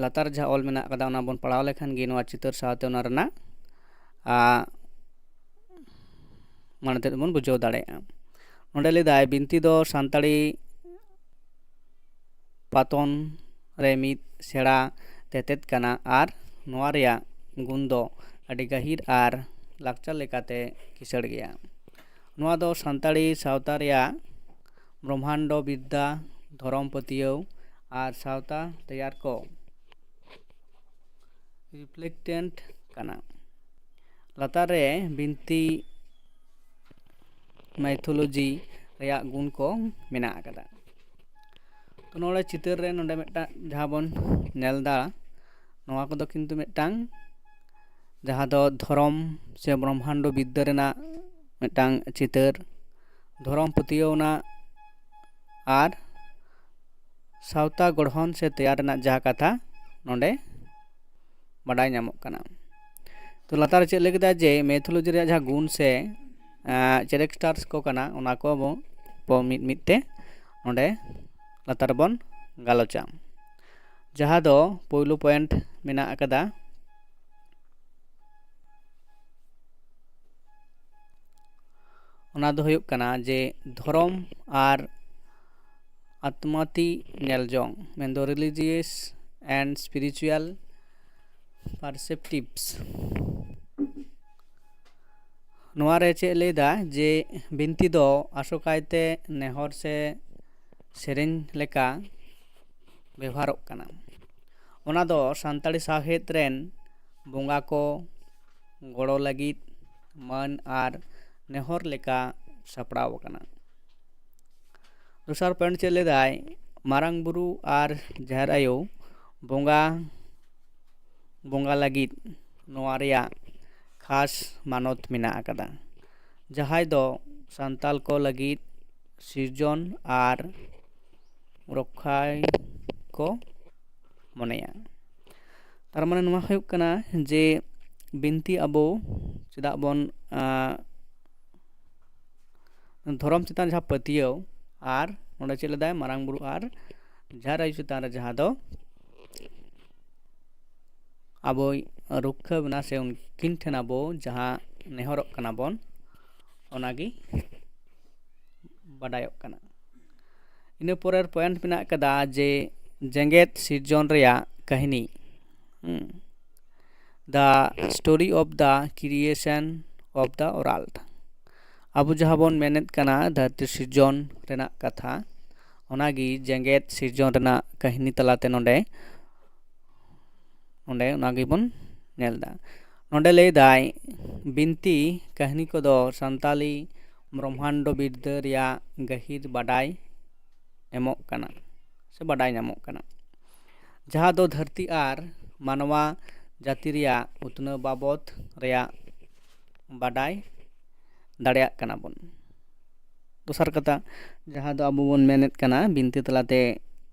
ᱞᱟᱛᱟᱨ ᱡᱟᱦᱟᱸ ᱚᱞ ᱢᱮᱱᱟᱜ ᱟᱠᱟᱫᱟ ᱚᱱᱟ ᱵᱚᱱ ᱯᱟᱲᱦᱟᱣ ᱞᱮᱠᱷᱟᱱ ᱜᱮ ᱱᱚᱣᱟ ᱪᱤᱛᱟᱹᱨ ᱥᱟᱶᱛᱮ ᱚᱱᱟ ᱨᱮᱱᱟᱜ ᱢᱟᱱᱮ ᱛᱮᱫ ᱵᱚᱱ ᱵᱩᱡᱷᱟᱹᱣ ᱫᱟᱲᱮᱭᱟᱜᱼᱟ᱾ ᱱᱚᱰᱮ ᱞᱟᱹᱭᱫᱟᱭ ᱵᱤᱱᱛᱤ ᱫᱚ ᱥᱟᱱᱛᱟᱲᱤ ᱯᱟᱛᱚᱱ ᱨᱮ ᱢᱤᱫ ᱥᱮᱬᱟ ᱛᱮᱛᱮᱫ ᱠᱟᱱᱟ ᱟᱨ ᱱᱚᱣᱟ ᱨᱮᱭᱟᱜ ᱜᱩᱱ ᱫᱚ ᱟᱹᱰᱤ ᱜᱟᱹᱦᱤᱨ ᱟᱨ ᱞᱟᱠᱪᱟᱨ ᱞᱮᱠᱟᱛᱮ ᱠᱤᱥᱟᱹᱬ ᱜᱮᱭᱟ᱾ ᱱᱚᱣᱟ ᱫᱚ ᱥᱟᱱᱛᱟᱲᱤ ᱥᱟᱶᱛᱟ ᱨᱮᱭᱟᱜ ᱵᱨᱚᱦᱢᱟᱱᱰᱚ ᱵᱤᱫᱽᱫᱟ, ᱫᱷᱚᱨᱚᱢ ᱯᱟᱹᱛᱭᱟᱹᱣ ᱟᱨ ᱥᱟᱶᱛᱟ ᱛᱮᱭᱟᱨ ᱠᱚ reflectant ᱠᱟᱱᱟ᱾ ᱞᱟᱛᱟᱨ ᱨᱮ ᱵᱤᱱᱛᱤ mythology ᱨᱮᱭᱟᱜ ᱜᱩᱱ ᱠᱚ ᱢᱮᱱᱟᱜ ᱟᱠᱟᱫᱟ᱾ ᱛᱚ ᱱᱚᱰᱮ ᱪᱤᱛᱟᱹᱨ ᱨᱮ ᱱᱚᱰᱮ ᱢᱤᱫᱴᱟᱝ ᱡᱟᱦᱟᱸ ᱵᱚᱱ ᱧᱮᱞ ᱮᱫᱟ, ᱱᱚᱣᱟ ᱠᱚᱫᱚ ᱠᱤᱱᱛᱩ ᱢᱤᱫᱴᱟᱝ ᱡᱟᱦᱟᱸ ᱫᱚ ᱫᱷᱚᱨᱚᱢ ᱥᱮ ᱵᱨᱚᱦᱢᱟᱱᱰᱚ ᱵᱤᱫᱽᱫᱟᱹ ᱨᱮᱱᱟᱜ ᱢᱤᱫᱴᱟᱝ ᱪᱤᱛᱟᱹᱨ, ᱫᱷᱚᱨᱚᱢ ᱯᱟᱹᱛᱭᱟᱹᱣ ᱨᱮᱱᱟᱜ ᱟᱨ ᱥᱟᱶᱛᱟ ᱜᱚᱲᱦᱚᱱ ᱥᱮ ᱛᱮᱭᱟᱨ ᱨᱮᱱᱟᱜ ᱡᱟᱦᱟᱸ ᱠᱟᱛᱷᱟ ᱱᱚᱰᱮ ᱵᱟᱰᱟᱭ ᱧᱟᱢᱚᱜ ᱠᱟᱱᱟ᱾ ᱛᱚ ᱞᱟᱛᱟᱨ ᱨᱮ ᱪᱮᱫ ᱞᱟᱹᱭ ᱠᱮᱫᱟ ᱡᱮ mythology ᱨᱮᱭᱟᱜ ᱡᱟᱦᱟᱸ ᱜᱩᱱ ᱥᱮ characters ᱠᱚ ᱠᱟᱱᱟ, ᱚᱱᱟ ᱠᱚ ᱟᱵᱚ ᱵᱚ ᱢᱤᱫ ᱢᱤᱫ ᱛᱮ ᱱᱚᱰᱮ ᱞᱟᱛᱟᱨ ᱨᱮᱵᱚᱱ ᱜᱟᱞᱚᱪᱟ᱾ ᱡᱟᱦᱟᱸ ᱫᱚ ᱯᱳᱭᱞᱳ point ᱢᱮᱱᱟᱜ ᱟᱠᱟᱫᱟ, ᱚᱱᱟ ᱫᱚ ᱦᱩᱭᱩᱜ ᱠᱟᱱᱟ ᱡᱮ ᱫᱷᱚᱨᱚᱢ ᱟᱨ ᱟᱛᱢᱟᱛᱤ ᱧᱮᱞᱡᱚᱝ, ᱢᱮᱱᱫᱚ religious and spiritual perspectives᱾ ᱱᱚᱣᱟ ᱨᱮ ᱪᱮᱫ ᱞᱟᱹᱭᱫᱟ ᱡᱮ ᱵᱤᱱᱛᱤ ᱫᱚ ᱟᱥᱚᱠᱟᱭᱛᱮ ᱱᱮᱦᱚᱨ ᱥᱮ ᱥᱮᱨᱮᱧ ᱞᱮᱠᱟ ᱵᱮᱣᱦᱟᱨᱚᱜ ᱠᱟᱱᱟ᱾ ᱚᱱᱟ ᱫᱚ ᱥᱟᱱᱛᱟᱲᱤ ᱥᱟᱶᱦᱮᱫ ᱨᱮᱱ ᱵᱚᱸᱜᱟ ᱠᱚ ᱜᱚᱲᱚ ᱞᱟᱹᱜᱤᱫ ᱢᱟᱹᱱ ᱟᱨ ᱱᱮᱦᱚᱨ ᱞᱮᱠᱟ ᱥᱟᱯᱲᱟᱣ ᱟᱠᱟᱱᱟ᱾ ᱫᱚᱥᱟᱨ point ᱪᱮᱫ ᱞᱮᱫᱟᱭ, ᱢᱟᱨᱟᱝ ᱵᱩᱨᱩ ᱟᱨ ᱡᱟᱦᱮᱨ ᱟᱭᱳ ᱵᱚᱸᱜᱟ ᱵᱚᱸᱜᱟ ᱞᱟᱹᱜᱤᱫ ᱱᱚᱣᱟ ᱨᱮᱭᱟᱜ ᱠᱷᱟᱥ ᱢᱟᱱᱚᱛ ᱢᱮᱱᱟᱜ ᱟᱠᱟᱫᱟ, ᱡᱟᱦᱟᱸᱭ ᱫᱚ ᱥᱟᱱᱛᱟᱞ ᱠᱚ ᱞᱟᱹᱜᱤᱫ ᱥᱤᱨᱡᱚᱱ ᱟᱨ ᱨᱚᱠᱷᱟᱭ ᱠᱚ ᱢᱚᱱᱮᱭᱟ᱾ ᱛᱟᱨ ᱢᱟᱱᱮ ᱱᱚᱣᱟ ᱦᱩᱭᱩᱜ ᱠᱟᱱᱟ ᱡᱮ ᱵᱤᱱᱛᱤ ᱟᱵᱚ ᱪᱮᱫᱟᱜ ᱵᱚᱱ ᱫᱷᱚᱨᱚᱢ ᱪᱮᱛᱟᱱ ᱡᱟᱦᱟᱸ ᱯᱟᱹᱛᱭᱟᱹᱣ ᱟᱨ ᱱᱚᱰᱮ ᱪᱮᱫ ᱞᱮᱫᱟᱭ ᱢᱟᱨᱟᱝ ᱵᱩᱨᱩ ᱟᱨ ᱡᱟᱦᱮᱨ ᱟᱭᱳ ᱪᱮᱛᱟᱱ ᱨᱮ ᱡᱟᱦᱟᱸ ᱫᱚ ᱟᱵᱚᱭ ᱨᱩᱠᱷᱟᱹ ᱵᱚᱱᱟ ᱥᱮ ᱩᱱᱠᱤᱱ ᱴᱷᱮᱱ ᱟᱵᱚ ᱡᱟᱦᱟᱸ ᱱᱮᱦᱚᱨᱚᱜ ᱠᱟᱱᱟ ᱵᱚᱱ, ᱚᱱᱟᱜᱮ ᱵᱟᱰᱟᱭᱚᱜ ᱠᱟᱱᱟ᱾ ᱤᱱᱟᱹ ᱯᱚᱨᱮᱨ point ᱢᱮᱱᱟᱜ ᱠᱟᱫᱟ ᱡᱮ ᱡᱮᱜᱮᱛ ᱥᱤᱨᱡᱚᱱ ᱨᱮᱭᱟᱜ ᱠᱟᱹᱦᱱᱤ᱾ ᱦᱩᱸ᱾ The story of the creation of the world. ᱟᱵᱚ ᱡᱟᱦᱟᱸ ᱵᱚᱱ ᱢᱮᱱᱮᱫ ᱠᱟᱱᱟ ᱫᱷᱟᱹᱨᱛᱤ ᱥᱤᱨᱡᱚᱱ ᱨᱮᱱᱟᱜ ᱠᱟᱛᱷᱟ, ᱚᱱᱟᱜᱮ ᱡᱮᱜᱮᱛ ᱥᱤᱨᱡᱚᱱ ᱨᱮᱱᱟᱜ ᱠᱟᱹᱦᱱᱤ ᱛᱟᱞᱟᱛᱮ ᱱᱚᱰᱮ ᱱᱚᱰᱮ ᱚᱱᱟ ᱜᱮᱵᱚᱱ ᱧᱮᱞ ᱮᱫᱟ᱾ ᱱᱚᱰᱮ ᱞᱟᱹᱭ ᱫᱟᱭ, ᱵᱤᱱᱛᱤ ᱠᱟᱹᱦᱱᱤ ᱠᱚᱫᱚ ᱥᱟᱱᱛᱟᱞᱤ ᱵᱨᱚᱦᱢᱟᱱᱰᱚ ᱵᱤᱨᱫᱟᱹ ᱨᱮᱭᱟᱜ ᱜᱟᱹᱦᱤᱨ ᱵᱟᱰᱟᱭ ᱮᱢᱚᱜ ᱠᱟᱱᱟ ᱥᱮ ᱵᱟᱰᱟᱭ ᱧᱟᱢᱚᱜ ᱠᱟᱱᱟ, ᱡᱟᱦᱟᱸ ᱫᱚ ᱫᱷᱟᱹᱨᱛᱤ ᱟᱨ ᱢᱟᱱᱣᱟ ᱡᱟᱹᱛᱤ ᱨᱮᱭᱟᱜ ᱩᱛᱱᱟᱹᱣ ᱵᱟᱵᱚᱫ ᱨᱮᱭᱟᱜ ᱵᱟᱰᱟᱭ ᱫᱟᱲᱮᱭᱟᱜ ᱠᱟᱱᱟ ᱵᱚᱱ᱾ ᱫᱚᱥᱟᱨ ᱠᱟᱛᱷᱟ, ᱡᱟᱦᱟᱸ ᱫᱚ ᱟᱵᱚ ᱵᱚᱱ ᱢᱮᱱᱮᱫ ᱠᱟᱱᱟ ᱵᱤᱱᱛᱤ ᱛᱟᱞᱟᱛᱮ,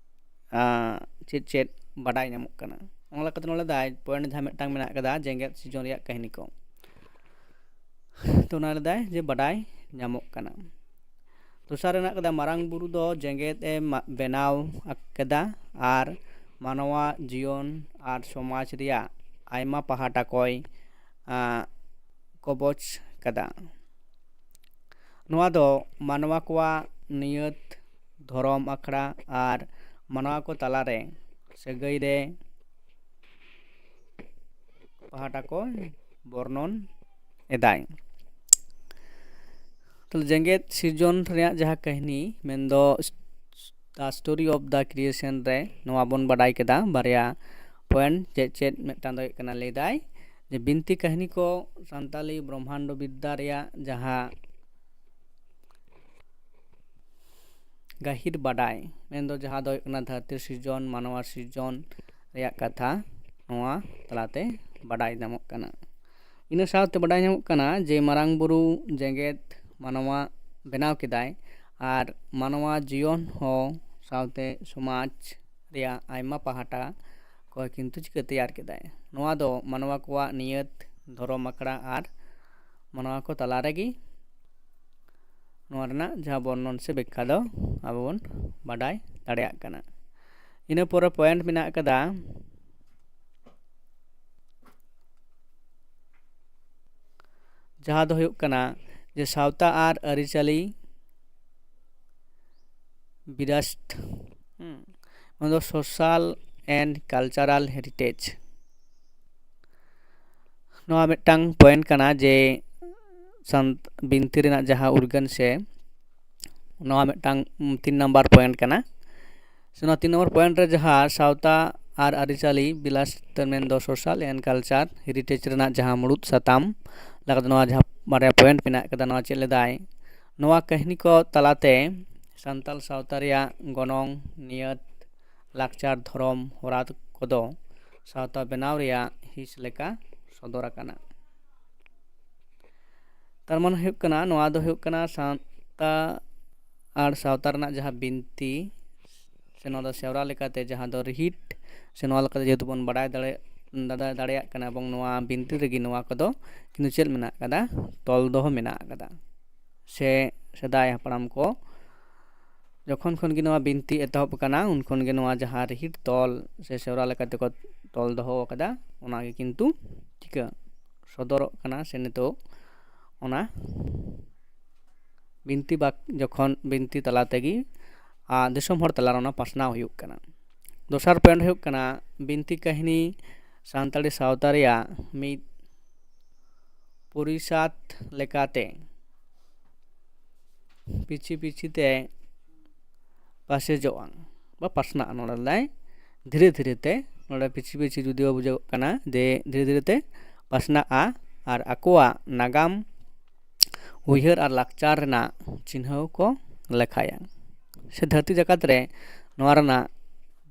ᱟᱸ, ᱪᱮᱫ ᱪᱮᱫ ᱵᱟᱰᱟᱭ ᱧᱟᱢᱚᱜ ᱠᱟᱱᱟ᱾ ᱚᱱᱟ ᱞᱮᱠᱟᱛᱮ ᱱᱚᱰᱮ ᱫᱟᱭ ᱯᱚᱭᱮᱱᱴ ᱡᱟᱦᱟᱸ ᱢᱤᱫᱴᱟᱝ ᱢᱮᱱᱟᱜ ᱠᱟᱫᱟ, ᱡᱮᱜᱮᱛ ᱥᱤᱨᱡᱚᱱ ᱨᱮᱭᱟᱜ ᱠᱟᱹᱦᱱᱤ ᱠᱚ᱾ ᱛᱚ ᱚᱱᱟ ᱞᱟᱹᱭ ᱫᱟᱭ ᱡᱮ ᱵᱟᱰᱟᱭ ᱧᱟᱢᱚᱜ ᱠᱟᱱᱟ᱾ ᱫᱚᱥᱟᱨ ᱨᱮ ᱢᱮᱱᱟᱜ ᱠᱟᱫᱟ, ᱢᱟᱨᱟᱝ ᱵᱩᱨᱩ ᱫᱚ ᱡᱮᱜᱮᱛ ᱮ ᱢᱟ-, ᱵᱮᱱᱟᱣ ᱟᱠᱟᱫᱟ ᱟᱨ ᱢᱟᱱᱣᱟ ᱡᱤᱭᱚᱱ ᱟᱨ ᱥᱚᱢᱟᱡᱽ ᱨᱮᱭᱟᱜ ᱟᱭᱢᱟ ᱯᱟᱦᱴᱟ ᱠᱚᱭ, ᱟᱸ, ᱠᱚᱵᱚᱡ ᱠᱟᱫᱟ᱾ ᱱᱚᱣᱟ ᱫᱚ ᱢᱟᱱᱣᱟ ᱠᱚᱣᱟᱜ ᱱᱤᱭᱟᱹᱛ, ᱫᱷᱚᱨᱚᱢ ᱟᱠᱷᱲᱟ ᱟᱨ ᱢᱟᱱᱣᱟ ᱠᱚ ᱛᱟᱞᱟᱨᱮ ᱥᱟᱹᱜᱟᱹᱭ ᱨᱮ ᱯᱟᱦᱴᱟ ᱠᱚ ᱵᱚᱨᱱᱚᱱ ᱮᱫᱟᱭ᱾ ᱛᱟᱦᱞᱮ ᱡᱮᱜᱮᱛ ᱥᱤᱨᱡᱚᱱ ᱨᱮᱭᱟᱜ ᱡᱟᱦᱟᱸ ᱠᱟᱹᱦᱱᱤ, ᱢᱮᱱᱫᱚ The Story of the Creation ᱨᱮ ᱱᱚᱣᱟ ᱵᱚᱱ ᱵᱟᱰᱟᱭ ᱠᱮᱫᱟ, ᱵᱟᱨᱭᱟ ᱯᱚᱭᱮᱱᱴ᱾ ᱪᱮᱫ ᱪᱮᱫ? ᱢᱤᱫᱴᱟᱝ ᱫᱚ ᱦᱩᱭᱩᱜ ᱠᱟᱱᱟ, ᱞᱟᱹᱭ ᱫᱟᱭ ᱡᱮ ᱵᱤᱱᱛᱤ ᱠᱟᱹᱦᱱᱤ ᱠᱚ ᱥᱟᱱᱛᱟᱞᱤ ᱵᱨᱚᱦᱢᱟᱱᱰᱚ ᱵᱤᱫᱽᱫᱟ ᱨᱮᱭᱟᱜ ᱡᱟᱦᱟᱸ ᱜᱟᱹᱦᱤᱨ ᱵᱟᱰᱟᱭ, ᱢᱮᱱᱫᱚ ᱡᱟᱦᱟᱸ ᱫᱚ ᱦᱩᱭᱩᱜ ᱠᱟᱱᱟ ᱫᱷᱟᱹᱨᱛᱤ ᱥᱤᱨᱡᱚᱱ, ᱢᱟᱱᱣᱟ ᱥᱤᱨᱡᱚᱱ ᱨᱮᱭᱟᱜ ᱠᱟᱛᱷᱟ, ᱱᱚᱣᱟ ᱛᱟᱞᱟᱛᱮ ᱵᱟᱰᱟᱭ ᱧᱟᱢᱚᱜ ᱠᱟᱱᱟ᱾ ᱤᱱᱟᱹ ᱥᱟᱶᱛᱮ ᱵᱟᱰᱟᱭ ᱧᱟᱢᱚᱜ ᱠᱟᱱᱟ ᱡᱮ ᱢᱟᱨᱟᱝ ᱵᱩᱨᱩ, ᱡᱮᱜᱮᱛ, ᱢᱟᱱᱣᱟ ᱵᱮᱱᱟᱣ ᱠᱮᱫᱟᱭ ᱟᱨ ᱢᱟᱱᱣᱟ ᱡᱤᱭᱚᱱ ᱦᱚᱸ ᱥᱟᱶᱛᱮ ᱥᱚᱢᱟᱡᱽ ᱨᱮᱭᱟᱜ ᱟᱭᱢᱟ ᱯᱟᱦᱴᱟ ᱠᱚ ᱠᱤᱱᱛᱩ ᱪᱤᱠᱟᱹ ᱛᱮᱭᱟᱨ ᱠᱮᱫᱟᱭ᱾ ᱱᱚᱣᱟ ᱫᱚ ᱢᱟᱱᱣᱟ ᱠᱚᱣᱟᱜ ᱱᱤᱭᱟᱹᱛ, ᱫᱷᱚᱨᱚᱢ ᱟᱠᱷᱲᱟ ᱟᱨ ᱢᱟᱱᱣᱟ ᱠᱚ ᱛᱟᱞᱟ ᱨᱮᱜᱮ ᱱᱚᱣᱟ ᱨᱮᱱᱟᱜ ᱡᱟᱦᱟᱸ ᱵᱚᱨᱱᱚᱱ ᱥᱮ ᱵᱮᱠᱠᱷᱟ ᱫᱚ ᱟᱵᱚ ᱵᱚᱱ ᱵᱟᱰᱟᱭ ᱫᱟᱲᱮᱭᱟᱜ ᱠᱟᱱᱟ᱾ ᱤᱱᱟᱹ ᱯᱚᱨᱮ ᱯᱚᱭᱮᱱᱴ ᱢᱮᱱᱟᱜ ᱟᱠᱟᱫᱟ, ᱡᱟᱦᱟᱸ ᱫᱚ ᱦᱩᱭᱩᱜ ᱠᱟᱱᱟ ᱡᱮ ᱥᱟᱶᱛᱟ ᱟᱨ ᱟᱹᱨᱤᱪᱟᱹᱞᱤ ᱵᱤᱨᱟᱥᱛ, ᱦᱩᱸ, ᱚᱱᱟ ᱫᱚ social and cultural heritage᱾ ᱱᱚᱣᱟ ᱢᱤᱫᱴᱟᱝ ᱯᱚᱭᱮᱱᱴ ᱠᱟᱱᱟ ᱡᱮ ᱥᱟᱱ ᱵᱤᱱᱛᱤ ᱨᱮᱱᱟᱜ ᱡᱟᱦᱟᱸ ᱩᱨᱜᱟᱹᱱ ᱥᱮ ᱱᱚᱣᱟ ᱢᱤᱫᱴᱟᱝ ᱛᱤᱱ ᱱᱟᱢᱵᱟᱨ ᱯᱚᱭᱮᱱᱴ ᱠᱟᱱᱟ᱾ ᱥᱮ ᱱᱚᱣᱟ ᱛᱤᱱ ᱱᱟᱢᱵᱟᱨ ᱯᱚᱭᱮᱱᱴ ᱨᱮ ᱡᱟᱦᱟᱸ ᱥᱟᱶᱛᱟ ᱟᱨ ᱟᱹᱨᱤᱪᱟᱹᱞᱤ ᱵᱤᱞᱟᱥ ᱢᱮᱱᱫᱚ social and culture heritage ᱨᱮᱱᱟᱜ ᱡᱟᱦᱟᱸ ᱢᱩᱲᱩᱫ ᱥᱟᱛᱟᱢ ᱞᱮᱠᱟᱛᱮ ᱱᱚᱣᱟ ᱡᱟᱦᱟᱸ ᱵᱟᱨᱭᱟ ᱯᱚᱭᱮᱱᱴ ᱢᱮᱱᱟᱜ ᱠᱟᱫᱟ, ᱱᱚᱣᱟ ᱪᱮᱫ ᱞᱮᱫᱟᱭ? ᱱᱚᱣᱟ ᱠᱟᱹᱦᱱᱤ ᱠᱚ ᱛᱟᱞᱟᱛᱮ ᱥᱟᱱᱛᱟᱲ ᱥᱟᱶᱛᱟ ᱨᱮᱭᱟᱜ ᱜᱚᱱᱚᱝ, ᱱᱤᱭᱟᱹᱛ, ᱞᱟᱠᱪᱟᱨ, ᱫᱷᱚᱨᱚᱢ, ᱦᱚᱨᱟ ᱠᱚᱫᱚ ᱥᱟᱶᱛᱟ ᱵᱮᱱᱟᱣ ᱨᱮᱭᱟᱜ ᱦᱤᱸᱥ ᱞᱮᱠᱟ ᱥᱚᱫᱚᱨ ᱟᱠᱟᱱᱟ᱾ ᱛᱟᱨ ᱢᱟᱱᱮ ᱦᱩᱭᱩᱜ ᱠᱟᱱᱟ, ᱱᱚᱣᱟ ᱫᱚ ᱦᱩᱭᱩᱜ ᱠᱟᱱᱟ ᱥᱟᱶᱛᱟ ᱟᱨ ᱥᱟᱶᱛᱟ ᱨᱮᱱᱟᱜ ᱡᱟᱦᱟᱸ ᱵᱤᱱᱛᱤ ᱥᱮ ᱱᱚᱣᱟ ᱫᱚ ᱥᱮᱣᱨᱟ ᱞᱮᱠᱟᱛᱮ ᱡᱟᱦᱟᱸ ᱫᱚ ᱨᱤᱦᱤᱴ ᱥᱮ ᱱᱚᱣᱟ ᱞᱮᱠᱟᱛᱮ ᱡᱮᱦᱮᱛᱩ ᱵᱚᱱ ᱵᱟᱲᱟᱭ ᱫᱟᱲᱮ-, ᱫᱟᱲᱮᱭᱟᱜ ᱠᱟᱱᱟ, ᱮᱵᱚᱝ ᱱᱚᱣᱟ ᱵᱤᱱᱛᱤ ᱨᱮᱜᱮ ᱱᱚᱣᱟ ᱠᱚᱫᱚ ᱠᱤᱱᱛᱩ ᱪᱮᱫ ᱢᱮᱱᱟᱜ ᱟᱠᱟᱫᱟ? ᱛᱚᱞ ᱫᱚᱦᱚ ᱢᱮᱱᱟᱜ ᱟᱠᱟᱫᱟ᱾ ᱥᱮ ᱥᱮᱫᱟᱭ ᱦᱟᱯᱲᱟᱢ ᱠᱚ ᱡᱚᱠᱷᱚᱱ ᱠᱷᱚᱱ ᱜᱮ ᱱᱚᱣᱟ ᱵᱤᱱᱛᱤ ᱮᱛᱚᱦᱚᱵ ᱟᱠᱟᱱᱟ, ᱩᱱ ᱠᱷᱚᱱ ᱜᱮ ᱱᱚᱣᱟ ᱡᱟᱦᱟᱸ ᱨᱤᱦᱤᱴ ᱛᱚᱞ ᱥᱮ ᱥᱮᱣᱨᱟ ᱞᱮᱠᱟ ᱛᱮᱠᱚ ᱛᱚᱞ ᱫᱚᱦᱚ ᱟᱠᱟᱫᱟ, ᱚᱱᱟ ᱜᱮ ᱠᱤᱱᱛᱩ ᱪᱤᱠᱟᱹ ᱥᱚᱫᱚᱨᱚᱜ ᱠᱟᱱᱟ ᱥᱮ ᱱᱤᱛᱚᱜ ᱚᱱᱟ ᱵᱤᱱᱛᱤ ᱵᱟᱠ-, ᱡᱚᱠᱷᱚᱱ ᱵᱤᱱᱛᱤ ᱛᱟᱞᱟ ᱛᱮᱜᱮ, ᱟᱨ ᱫᱤᱥᱚᱢ ᱦᱚᱲ ᱛᱟᱞᱟᱨᱮ ᱚᱱᱟ ᱯᱟᱥᱱᱟᱣ ᱦᱩᱭᱩᱜ ᱠᱟᱱᱟ᱾ ᱫᱚᱥᱟᱨ ᱯᱚᱭᱮᱱᱴ ᱦᱩᱭᱩᱜ ᱠᱟᱱᱟ, ᱵᱤᱱᱛᱤ ᱠᱟᱹᱦᱱᱤ ᱥᱟᱱᱛᱟᱲᱤ ᱥᱟᱶᱛᱟ ᱨᱮᱭᱟᱜ ᱢᱤᱫ ᱯᱚᱨᱤᱥᱟᱫ ᱞᱮᱠᱟᱛᱮ ᱯᱤᱪᱷᱤ ᱯᱤᱪᱷᱤ ᱛᱮ ᱯᱟᱥᱮᱡᱚᱜᱼᱟ ᱵᱟ ᱯᱟᱥᱱᱟᱜᱼᱟ᱾ ᱱᱚᱰᱮ ᱞᱟᱹᱭ ᱫᱷᱤᱨᱮ ᱫᱷᱤᱨᱮ ᱛᱮ, ᱱᱚᱰᱮ ᱯᱤᱪᱷᱤ ᱯᱤᱪᱷᱤ ᱡᱩᱫᱤᱭᱳ ᱵᱩᱡᱷᱟᱹᱜ ᱠᱟᱱᱟ ᱡᱮ ᱫᱷᱤᱨᱮ ᱫᱷᱤᱨᱮ ᱛᱮ ᱯᱟᱥᱱᱟᱜᱼᱟ ᱟᱨ ᱟᱠᱚᱣᱟᱜ ᱱᱟᱜᱟᱢ, ᱩᱭᱦᱟᱹᱨ ᱟᱨ ᱞᱟᱠᱪᱟᱨ ᱨᱮᱱᱟᱜ ᱪᱤᱱᱦᱟᱹᱣ ᱠᱚ ᱞᱮᱠᱷᱟᱭᱟ᱾ ᱥᱮ ᱫᱷᱟᱹᱨᱛᱤ ᱡᱟᱠᱟᱛ ᱨᱮ ᱱᱚᱣᱟ ᱨᱮᱱᱟᱜ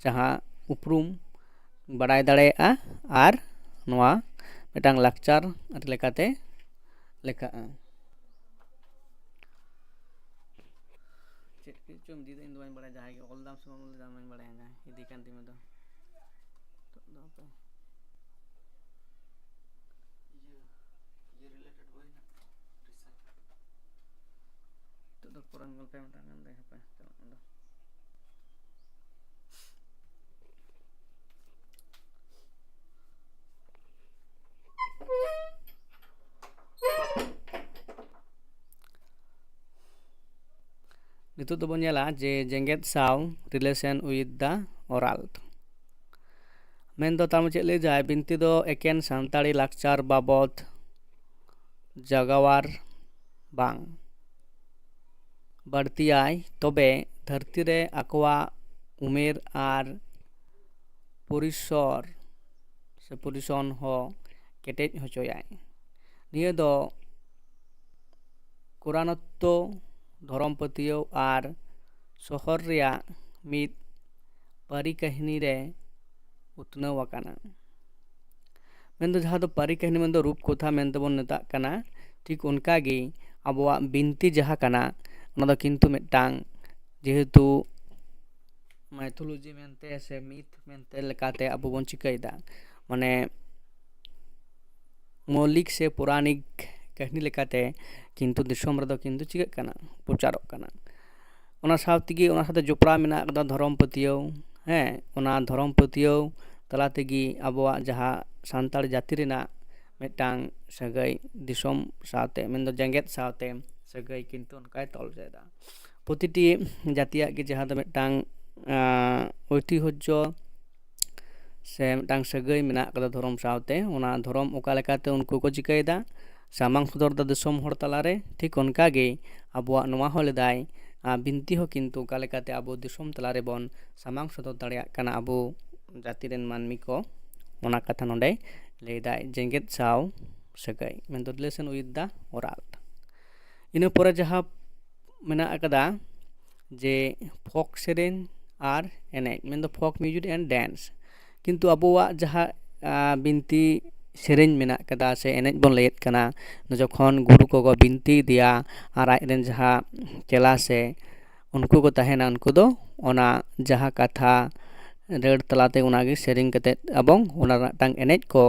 ᱡᱟᱦᱟᱸ ᱩᱯᱨᱩᱢ ᱵᱟᱲᱟᱭ ᱫᱟᱲᱮᱭᱟᱜᱼᱟ ᱟᱨ ᱱᱚᱣᱟ ᱢᱤᱫᱴᱟᱝ ᱞᱟᱠᱪᱟᱨ ᱟᱹᱨᱤ ᱞᱮᱠᱟᱛᱮ ᱞᱮᱠᱷᱟᱜᱼᱟ᱾ ᱪᱮᱫ ᱠᱚᱪᱚᱢ ᱤᱫᱤᱭᱮᱫᱟ, ᱤᱧ ᱫᱚ ᱵᱟᱹᱧ ᱵᱟᱲᱟᱭᱟ᱾ ᱡᱟᱦᱟᱸᱭ ᱜᱮ ᱚᱞ ᱫᱟᱢ ᱥᱮ ᱵᱟᱢ ᱚᱞ ᱫᱟ, ᱵᱟᱹᱧ ᱵᱟᱲᱟᱭᱟ᱾ ᱡᱟᱦᱟᱸᱭ ᱤᱫᱤ ᱠᱟᱱ ᱛᱤᱧᱟᱹ ᱫᱚ᱾ ᱱᱤᱛᱚᱜ ᱫᱚ ᱦᱟᱯᱮ᱾ ᱤᱭᱟᱹ, ᱤᱭᱟᱹ related ᱦᱩᱭᱱᱟ᱾ ᱱᱤᱛᱚᱜ ᱫᱚ ᱯᱚᱨᱮᱱ ᱜᱚᱞᱯᱚ ᱢᱤᱫᱴᱟᱝ ᱜᱟᱱ ᱫᱚ ᱦᱟᱯᱮ, ᱪᱟᱞᱟᱜ ᱠᱟᱱ ᱫᱚ᱾ ᱱᱤᱛᱚᱜ ᱫᱚᱵᱚᱱ ᱧᱮᱞᱟ ᱡᱮ ᱡᱮᱜᱮᱛ ᱥᱟᱶ relation with the world᱾ ᱢᱮᱱᱫᱚ ᱛᱟᱨ ᱢᱟᱱᱮ ᱪᱮᱫ ᱞᱟᱹᱭ ᱫᱟᱭ, ᱵᱤᱱᱛᱤ ᱫᱚ ᱮᱠᱮᱱ ᱥᱟᱱᱛᱟᱲᱤ ᱞᱟᱠᱪᱟᱨ ᱵᱟᱵᱚᱫ ᱡᱟᱜᱟᱣᱟᱨ ᱵᱟᱝ ᱵᱟᱹᱲᱛᱤᱭᱟᱭ, ᱛᱚᱵᱮ ᱫᱷᱟᱹᱨᱛᱤ ᱨᱮ ᱟᱠᱚᱣᱟᱜ ᱩᱢᱮᱨ ᱟᱨ ᱯᱚᱨᱤᱥᱚᱨ ᱥᱮ ᱯᱚᱨᱤᱥᱚᱱ ᱦᱚᱸ ᱠᱮᱴᱮᱡ ᱦᱚᱪᱚᱭᱟᱭ᱾ ᱱᱤᱭᱟᱹ ᱫᱚ ᱠᱩᱨᱟᱱᱚᱛᱛᱚ, ᱫᱷᱚᱨᱚᱢ ᱯᱟᱹᱛᱭᱟᱹᱣ ᱟᱨ ᱥᱚᱦᱚᱨ ᱨᱮᱭᱟᱜ ᱢᱤᱫ ᱯᱟᱹᱨᱤ ᱠᱟᱹᱦᱱᱤ ᱨᱮ ᱩᱛᱱᱟᱹᱣ ᱟᱠᱟᱱᱟ᱾ ᱢᱮᱱᱫᱚ ᱡᱟᱦᱟᱸ ᱫᱚ ᱯᱟᱹᱨᱤ ᱠᱟᱹᱦᱱᱤ ᱢᱮᱱᱫᱚ ᱨᱩᱯ ᱠᱚᱛᱷᱟ ᱢᱮᱱᱛᱮᱵᱚᱱ ᱢᱮᱛᱟᱜ ᱠᱟᱱᱟ, ᱴᱷᱤᱠ ᱚᱱᱠᱟᱜᱮ ᱟᱵᱚᱣᱟᱜ ᱵᱤᱱᱛᱤ ᱡᱟᱦᱟᱸ ᱠᱟᱱᱟ, ᱚᱱᱟ ᱫᱚ ᱠᱤᱱᱛᱩ ᱢᱤᱫᱴᱟᱝ ᱡᱮᱦᱮᱛᱩ ᱢᱟᱭᱛᱷᱳᱞᱚᱡᱤ ᱢᱮᱱᱛᱮ ᱥᱮ ᱢᱤᱛᱷ ᱢᱮᱱᱛᱮ ᱞᱮᱠᱟᱛᱮ ᱟᱵᱚ ᱵᱚᱱ ᱪᱤᱠᱟᱹᱭᱮᱫᱟ, ᱢᱟᱱᱮ ᱢᱳᱣᱞᱤᱠ ᱥᱮ ᱯᱳᱨᱟᱱᱤᱠ ᱠᱟᱹᱦᱱᱤ ᱞᱮᱠᱟᱛᱮ ᱠᱤᱱᱛᱩ ᱫᱤᱥᱚᱢ ᱨᱮᱫᱚ ᱠᱤᱱᱛᱩ ᱪᱤᱠᱟᱹᱜ ᱠᱟᱱᱟ, ᱯᱨᱚᱪᱟᱨᱚᱜ ᱠᱟᱱᱟ᱾ ᱚᱱᱟ ᱥᱟᱶ ᱛᱮᱜᱮ ᱚᱱᱟ ᱥᱟᱶᱛᱮ ᱡᱚᱯᱲᱟᱣ ᱢᱮᱱᱟᱜ ᱟᱠᱟᱫᱟ ᱫᱷᱚᱨᱚᱢ ᱯᱟᱹᱛᱭᱟᱹᱣ᱾ ᱦᱮᱸ, ᱚᱱᱟ ᱫᱷᱚᱨᱚᱢ ᱯᱟᱹᱛᱭᱟᱹᱣ ᱛᱟᱞᱟ ᱛᱮᱜᱮ ᱟᱵᱚᱣᱟᱜ ᱡᱟᱦᱟᱸ ᱥᱟᱱᱛᱟᱲ ᱡᱟᱹᱛᱤ ᱨᱮᱱᱟᱜ ᱢᱤᱫᱴᱟᱝ ᱥᱟᱹᱜᱟᱹᱭ ᱫᱤᱥᱚᱢ ᱥᱟᱶᱛᱮ, ᱢᱮᱱᱫᱚ ᱡᱮᱜᱮᱛ ᱥᱟᱶᱛᱮ ᱥᱟᱹᱜᱟᱹᱭ ᱠᱤᱱᱛᱩ ᱚᱱᱠᱟᱭ ᱛᱚᱞ ᱮᱫᱟ᱾ ᱯᱨᱚᱛᱤᱴᱤ ᱡᱟᱹᱛᱤᱭᱟᱜ ᱜᱮ ᱡᱟᱦᱟᱸ ᱫᱚ ᱢᱤᱫᱴᱟᱝ ᱟᱸ, ᱳᱭᱛᱤᱦᱚᱡᱽᱡᱚ ᱥᱮ ᱢᱤᱫᱴᱟᱝ ᱥᱟᱹᱜᱟᱹᱭ ᱢᱮᱱᱟᱜ ᱟᱠᱟᱫᱟ ᱫᱷᱚᱨᱚᱢ ᱥᱟᱶᱛᱮ, ᱚᱱᱟ ᱫᱷᱚᱨᱚᱢ ᱚᱠᱟ ᱞᱮᱠᱟᱛᱮ ᱩᱱᱠᱩ ᱠᱚ ᱪᱤᱠᱟᱹᱭᱮᱫᱟ, ᱥᱟᱢᱟᱝ ᱥᱚᱫᱚᱨ ᱫᱟ ᱫᱤᱥᱚᱢ ᱦᱚᱲ ᱛᱟᱞᱟᱨᱮ, ᱴᱷᱤᱠ ᱚᱱᱠᱟᱜᱮ ᱟᱵᱚᱣᱟᱜ ᱱᱚᱣᱟ ᱦᱚᱸ ᱞᱮᱫᱟᱭ, ᱟᱨ ᱵᱤᱱᱛᱤ ᱦᱚᱸ ᱠᱤᱱᱛᱩ ᱚᱠᱟ ᱞᱮᱠᱟᱛᱮ ᱟᱵᱚ ᱫᱤᱥᱚᱢ ᱛᱟᱞᱟ ᱨᱮᱵᱚᱱ ᱥᱟᱢᱟᱝ ᱥᱚᱫᱚᱨ ᱫᱟᱲᱮᱭᱟᱜ ᱠᱟᱱᱟ ᱟᱵᱚ ᱡᱟᱹᱛᱤ ᱨᱮᱱ ᱢᱟᱹᱱᱢᱤ ᱠᱚ, ᱚᱱᱟ ᱠᱟᱛᱷᱟ ᱱᱚᱰᱮ ᱞᱟᱹᱭᱫᱟᱭ, ᱡᱮᱜᱮᱛ ᱥᱟᱶ ᱥᱟᱹᱜᱟᱹᱭ, ᱢᱮᱱᱫᱚ relation with the world᱾ ᱤᱱᱟᱹ ᱯᱚᱨᱮ ᱡᱟᱦᱟᱸ ᱢᱮᱱᱟᱜ ᱟᱠᱟᱫᱟ ᱡᱮ ᱯᱷᱳᱠ ᱥᱮᱨᱮᱧ ᱟᱨ ᱮᱱᱮᱡ, ᱢᱮᱱᱫᱚ folk music and dance᱾ ᱠᱤᱱᱛᱩ ᱟᱵᱚᱣᱟᱜ ᱡᱟᱦᱟᱸ, ᱟᱸ, ᱵᱤᱱᱛᱤ ᱥᱮᱨᱮᱧ ᱢᱮᱱᱟᱜ ᱟᱠᱟᱫᱟ ᱥᱮ ᱮᱱᱮᱡ ᱵᱚᱱ ᱞᱟᱹᱭᱮᱫ ᱠᱟᱱᱟ, ᱡᱚᱠᱷᱚᱱ ᱜᱩᱨᱩ ᱠᱚᱠᱚ ᱵᱤᱱᱛᱤ ᱤᱫᱤᱭᱟ ᱟᱨ ᱟᱡᱨᱮᱱ ᱡᱟᱦᱟᱸ ᱪᱮᱞᱟ ᱥᱮ ᱩᱱᱠᱩ ᱠᱚ ᱛᱟᱦᱮᱱᱟ, ᱩᱱᱠᱩ ᱫᱚ ᱚᱱᱟ ᱡᱟᱦᱟᱸ ᱠᱟᱛᱷᱟ ᱨᱟᱹᱲ ᱛᱟᱞᱟᱛᱮ ᱚᱱᱟᱜᱮ ᱥᱮᱨᱮᱧ ᱠᱟᱛᱮᱫ ᱮᱵᱚᱝ ᱚᱱᱟ ᱨᱮᱱᱟᱜ ᱢᱤᱫᱴᱟᱝ ᱮᱱᱮᱡ ᱠᱚ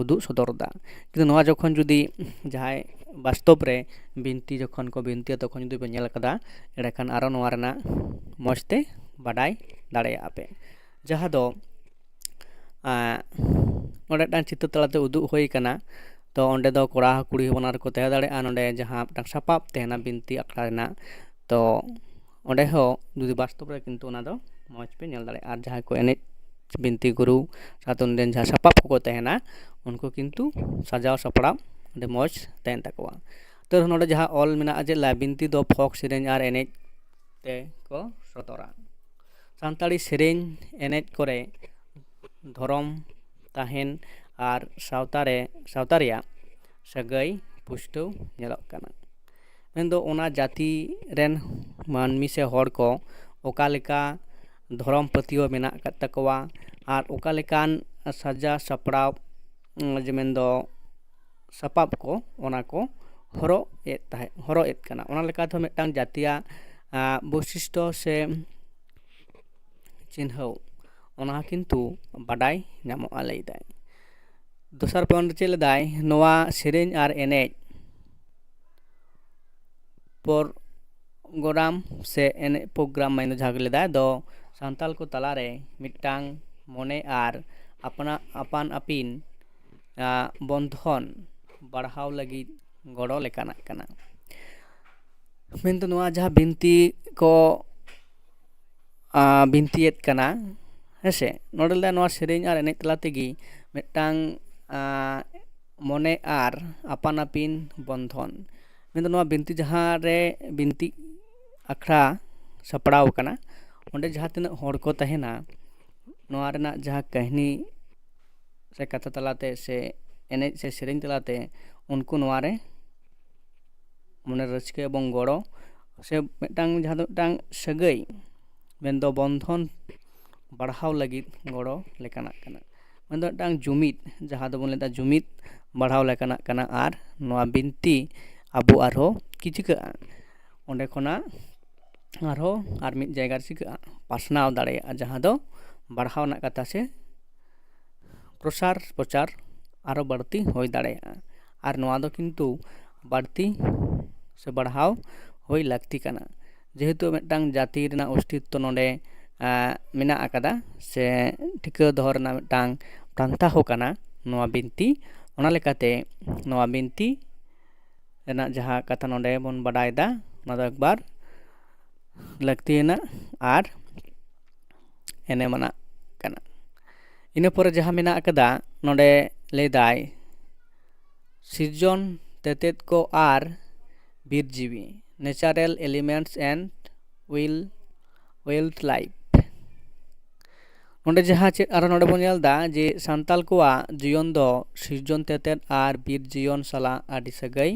ᱩᱫᱩᱜ ᱥᱚᱫᱚᱨ ᱮᱫᱟ᱾ ᱠᱤᱱᱛᱩ ᱱᱚᱣᱟ ᱡᱚᱠᱷᱚᱱ ᱡᱩᱫᱤ ᱡᱟᱦᱟᱸᱭ ᱵᱟᱥᱛᱚᱵ ᱨᱮ ᱵᱤᱱᱛᱤ ᱡᱚᱠᱷᱚᱱ ᱠᱚ ᱵᱤᱱᱛᱤᱭᱟ, ᱛᱚᱠᱷᱚᱱ ᱡᱩᱫᱤ ᱵᱚᱱ ᱧᱮᱞ ᱠᱟᱫᱟ, ᱮᱸᱰᱮᱠᱷᱟᱱ ᱟᱨᱚ ᱱᱚᱣᱟ ᱨᱮᱱᱟᱜ ᱢᱚᱡᱽ ᱛᱮ ᱵᱟᱰᱟᱭ ᱫᱟᱲᱮᱭᱟᱜᱼᱟ ᱯᱮ᱾ ᱡᱟᱦᱟᱸ ᱫᱚ, ᱟᱸ, ᱱᱚᱰᱮ ᱢᱤᱫᱴᱟᱝ ᱪᱤᱛᱟᱹᱨ ᱛᱟᱞᱟᱛᱮ ᱩᱫᱩᱜ ᱦᱩᱭ ᱠᱟᱱᱟ᱾ ᱛᱚ ᱚᱸᱰᱮ ᱫᱚ ᱠᱚᱲᱟ ᱠᱩᱲᱤ ᱵᱟᱱᱟᱨ ᱠᱚ ᱛᱟᱦᱮᱸ ᱫᱟᱲᱮᱭᱟᱜᱼᱟ᱾ ᱱᱚᱰᱮ ᱡᱟᱦᱟᱸ ᱢᱤᱫᱴᱟᱝ ᱥᱟᱯᱟᱵ ᱛᱟᱦᱮᱱᱟ ᱵᱤᱱᱛᱤ ᱟᱠᱷᱲᱟ ᱨᱮᱱᱟᱜ, ᱛᱚ ᱚᱸᱰᱮ ᱦᱚᱸ ᱡᱩᱫᱤ ᱵᱟᱥᱛᱚᱵ ᱨᱮ ᱠᱤᱱᱛᱩ ᱚᱱᱟ ᱫᱚ ᱢᱚᱡᱽ ᱯᱮ ᱧᱮᱞ ᱫᱟᱲᱮᱭᱟᱜᱼᱟ᱾ ᱟᱨ ᱡᱟᱦᱟᱸᱭ ᱠᱚ ᱮᱱᱮᱡ ᱵᱤᱱᱛᱤ ᱜᱩᱨᱩ ᱥᱟᱶᱛᱮ ᱩᱱᱤ ᱨᱮᱱ ᱡᱟᱦᱟᱸ ᱥᱟᱯᱟᱵ ᱠᱚᱠᱚ ᱛᱟᱦᱮᱱᱟ, ᱩᱱᱠᱩ ᱠᱤᱱᱛᱩ ᱥᱟᱡᱟᱣ ᱥᱟᱯᱲᱟᱣ ᱟᱹᱰᱤ ᱢᱚᱡᱽ ᱛᱟᱦᱮᱱ ᱛᱟᱠᱚᱣᱟ᱾ ᱛᱟᱹᱣ ᱨᱮᱦᱚᱸ ᱱᱚᱰᱮ ᱡᱟᱦᱟᱸ ᱚᱞ ᱢᱮᱱᱟᱜᱼᱟ ᱡᱮ ᱞᱟ ᱵᱤᱱᱛᱤ ᱫᱚ ᱯᱷᱚᱠ ᱥᱮᱨᱮᱧ ᱟᱨ ᱮᱱᱮᱡ ᱛᱮ ᱠᱚ ᱥᱚᱫᱚᱨᱟ᱾ ᱥᱟᱱᱛᱟᱲᱤ ᱥᱮᱨᱮᱧ ᱮᱱᱮᱡ ᱠᱚᱨᱮ ᱫᱷᱚᱨᱚᱢ ᱛᱟᱦᱮᱱ ᱟᱨ ᱥᱟᱶᱛᱟ ᱨᱮ, ᱥᱟᱶᱛᱟ ᱨᱮᱭᱟᱜ ᱥᱟᱹᱜᱟᱹᱭ ᱯᱩᱥᱴᱟᱹᱣ ᱧᱮᱞᱚᱜ ᱠᱟᱱᱟ᱾ ᱢᱮᱱᱫᱚ ᱚᱱᱟ ᱡᱟᱹᱛᱤ ᱨᱮᱱ ᱢᱟᱹᱱᱢᱤ ᱥᱮ ᱦᱚᱲ ᱠᱚ ᱚᱠᱟ ᱞᱮᱠᱟ ᱫᱷᱚᱨᱚᱢ ᱯᱟᱹᱛᱭᱟᱹᱣ ᱢᱮᱱᱟᱜ ᱟᱠᱟᱫ ᱛᱟᱠᱚᱣᱟ ᱟᱨ ᱚᱠᱟ ᱞᱮᱠᱟᱱ ᱥᱟᱡᱟᱣ ᱥᱟᱯᱲᱟᱣ, ᱩᱸ, ᱡᱮ ᱢᱮᱱᱫᱚ ᱥᱟᱯᱟᱵ ᱠᱚ, ᱚᱱᱟ ᱠᱚ ᱦᱚᱨᱚᱜ ᱮᱫ ᱛᱟᱦᱮᱸᱫ, ᱦᱚᱨᱚᱜ ᱮᱫ ᱠᱟᱱᱟ᱾ ᱚᱱᱟ ᱞᱮᱠᱟᱛᱮ ᱢᱤᱫᱴᱟᱝ ᱡᱟᱹᱛᱤᱭᱟᱜ, ᱟᱸ, ᱵᱳᱭᱥᱤᱥᱴᱚ ᱥᱮ ᱪᱤᱱᱦᱟᱹᱣ, ᱚᱱᱟ ᱦᱚᱸ ᱠᱤᱱᱛᱩ ᱵᱟᱰᱟᱭ ᱧᱟᱢᱚᱜᱼᱟ, ᱞᱟᱹᱭᱫᱟᱭ᱾ ᱫᱚᱥᱟᱨ ᱯᱚᱭᱮᱱᱴ ᱨᱮ ᱪᱮᱫ ᱞᱮᱫᱟᱭ, ᱱᱚᱣᱟ ᱥᱮᱨᱮᱧ ᱟᱨ ᱮᱱᱮᱡ ᱯᱨᱳᱜᱨᱟᱢ ᱥᱮ ᱮᱱᱮᱡ ᱯᱨᱳᱜᱨᱟᱢ ᱢᱮᱱᱫᱚ ᱡᱟᱦᱟᱸ ᱠᱚ ᱞᱮᱫᱟ ᱫᱚ ᱥᱟᱱᱛᱟᱲ ᱠᱚ ᱛᱟᱞᱟᱨᱮ ᱢᱤᱫᱴᱟᱝ ᱢᱚᱱᱮ ᱟᱨ ᱟᱯᱱᱟ ᱟᱯᱟᱱ ᱟᱹᱯᱤᱱ, ᱟᱸ, ᱵᱚᱱᱫᱷᱚᱱ ᱵᱟᱲᱦᱟᱣ ᱞᱟᱹᱜᱤᱫ ᱜᱚᱲᱚ ᱞᱮᱠᱟᱱᱟᱜ ᱠᱟᱱᱟ᱾ ᱢᱮᱱᱫᱚ ᱱᱚᱣᱟ ᱡᱟᱦᱟᱸ ᱵᱤᱱᱛᱤ ᱠᱚ, ᱟᱸ, ᱵᱤᱱᱛᱤᱭᱮᱫ ᱠᱟᱱᱟ, ᱦᱮᱸᱥᱮ, ᱱᱚᱰᱮ ᱞᱮᱫᱟ ᱱᱚᱣᱟ ᱥᱮᱨᱮᱧ ᱟᱨ ᱮᱱᱮᱡ ᱛᱟᱞᱟ ᱛᱮᱜᱮ ᱢᱤᱫᱴᱟᱝ, ᱟᱸ, ᱢᱚᱱᱮ ᱟᱨ ᱟᱯᱟᱱ ᱟᱹᱯᱤᱱ ᱵᱚᱱᱫᱷᱚᱱ᱾ ᱢᱮᱱᱫᱚ ᱱᱚᱣᱟ ᱵᱤᱱᱛᱤ ᱡᱟᱦᱟᱸ ᱨᱮ ᱵᱤᱱᱛᱤ ᱟᱠᱷᱲᱟ ᱥᱟᱯᱲᱟᱣ ᱟᱠᱟᱱᱟ, ᱚᱸᱰᱮ ᱡᱟᱦᱟᱸ ᱛᱤᱱᱟᱹᱜ ᱦᱚᱲ ᱠᱚ ᱛᱟᱦᱮᱱᱟ, ᱱᱚᱣᱟ ᱨᱮᱱᱟᱜ ᱡᱟᱦᱟᱸ ᱠᱟᱹᱦᱱᱤ ᱥᱮ ᱠᱟᱛᱷᱟ ᱛᱟᱞᱟᱛᱮ ᱥᱮ ᱮᱱᱮᱡ ᱥᱮ ᱥᱮᱨᱮᱧ ᱛᱟᱞᱟᱛᱮ ᱩᱱᱠᱩ ᱱᱚᱣᱟ ᱨᱮ ᱢᱚᱱᱮ ᱨᱟᱹᱥᱠᱟᱹ ᱮᱵᱚᱝ ᱜᱚᱲᱚ ᱥᱮ ᱢᱤᱫᱴᱟᱝ, ᱡᱟᱦᱟᱸ ᱫᱚ ᱢᱤᱫᱴᱟᱝ ᱥᱟᱹᱜᱟᱹᱭ ᱢᱮᱱᱫᱚ ᱵᱚᱱᱫᱷᱚᱱ ᱵᱟᱲᱦᱟᱣ ᱞᱟᱹᱜᱤᱫ ᱜᱚᱲᱚ ᱞᱮᱠᱟᱱᱟᱜ ᱠᱟᱱᱟ᱾ ᱢᱮᱱᱫᱚ ᱢᱤᱫᱴᱟᱝ ᱡᱩᱢᱤᱫ, ᱡᱟᱦᱟᱸ ᱫᱚᱵᱚᱱ ᱞᱟᱹᱭᱫᱟ ᱡᱩᱢᱤᱫ ᱵᱟᱲᱦᱟᱣ ᱞᱮᱠᱟᱱᱟᱜ ᱠᱟᱱᱟ᱾ ᱟᱨ ᱱᱚᱣᱟ ᱵᱤᱱᱛᱤ ᱟᱵᱚ ᱟᱨᱦᱚᱸ ᱠᱤ ᱪᱤᱠᱟᱹᱜᱼᱟ, ᱚᱸᱰᱮ ᱠᱷᱚᱱᱟᱜ ᱟᱨᱦᱚᱸ ᱟᱨ ᱢᱤᱫ ᱡᱟᱭᱜᱟ ᱨᱮ ᱪᱤᱠᱟᱹᱜᱼᱟ, ᱯᱟᱥᱱᱟᱣ ᱫᱟᱲᱮᱭᱟᱜᱼᱟ, ᱡᱟᱦᱟᱸ ᱫᱚ ᱵᱟᱲᱦᱟᱣ ᱨᱮᱱᱟᱜ ᱠᱟᱛᱷᱟ ᱥᱮ ᱯᱨᱚᱥᱟᱨ ᱯᱨᱚᱪᱟᱨ ᱟᱨᱚ ᱵᱟᱹᱲᱛᱤ ᱦᱩᱭ ᱫᱟᱲᱮᱭᱟᱜᱼᱟ᱾ ᱟᱨ ᱱᱚᱣᱟ ᱫᱚ ᱠᱤᱱᱛᱩ ᱵᱟᱹᱲᱛᱤ ᱥᱮ ᱵᱟᱲᱦᱟᱣ ᱦᱩᱭ ᱞᱟᱹᱠᱛᱤ ᱠᱟᱱᱟ, ᱡᱮᱦᱮᱛᱩ ᱢᱤᱫᱴᱟᱝ ᱡᱟᱹᱛᱤ ᱨᱮᱱᱟᱜ ᱚᱥᱛᱤᱛᱛᱚ ᱱᱚᱰᱮ, ᱟᱸ, ᱢᱮᱱᱟᱜ ᱟᱠᱟᱫᱟ ᱥᱮ ᱴᱤᱠᱟᱹᱣ ᱫᱚᱦᱚ ᱨᱮᱱᱟᱜ ᱢᱤᱫᱴᱟᱝ ᱯᱟᱱᱛᱷᱟ ᱦᱚᱸ ᱠᱟᱱᱟ ᱱᱚᱣᱟ ᱵᱤᱱᱛᱤ᱾ ᱚᱱᱟ ᱞᱮᱠᱟᱛᱮ ᱱᱚᱣᱟ ᱵᱤᱱᱛᱤ ᱨᱮᱱᱟᱜ ᱡᱟᱦᱟᱸ ᱠᱟᱛᱷᱟ ᱱᱚᱰᱮ ᱵᱚᱱ ᱵᱟᱰᱟᱭᱮᱫᱟ, ᱚᱱᱟ ᱫᱚ ᱮᱠᱵᱟᱨ ᱞᱟᱹᱠᱛᱤᱭᱟᱱᱟᱜ ᱟᱨ ᱮᱱᱮᱢ ᱟᱱᱟᱜ ᱠᱟᱱᱟ᱾ ᱤᱱᱟᱹ ᱯᱚᱨᱮ ᱡᱟᱦᱟᱸ ᱢᱮᱱᱟᱜ ᱟᱠᱟᱫᱟ, ᱱᱚᱰᱮ ᱞᱟᱹᱭᱫᱟᱭ ᱥᱤᱨᱡᱚᱱ ᱛᱮᱛᱮᱫ ᱠᱚ ᱟᱨ ᱵᱤᱨ ᱡᱤᱣᱤ, natural elements and wild, wild life᱾ ᱱᱚᱰᱮ ᱡᱟᱦᱟᱸ ᱪᱮᱫ ᱟᱨᱦᱚᱸ ᱱᱚᱰᱮ ᱵᱚᱱ ᱧᱮᱞ ᱮᱫᱟ ᱡᱮ ᱥᱟᱱᱛᱟᱲ ᱠᱚᱣᱟᱜ ᱡᱤᱭᱚᱱ ᱫᱚ ᱥᱤᱨᱡᱚᱱ ᱛᱮᱛᱮᱫ ᱟᱨ ᱵᱤᱨ ᱡᱤᱭᱚᱱ ᱥᱟᱞᱟᱜ ᱟᱹᱰᱤ ᱥᱟᱹᱜᱟᱹᱭ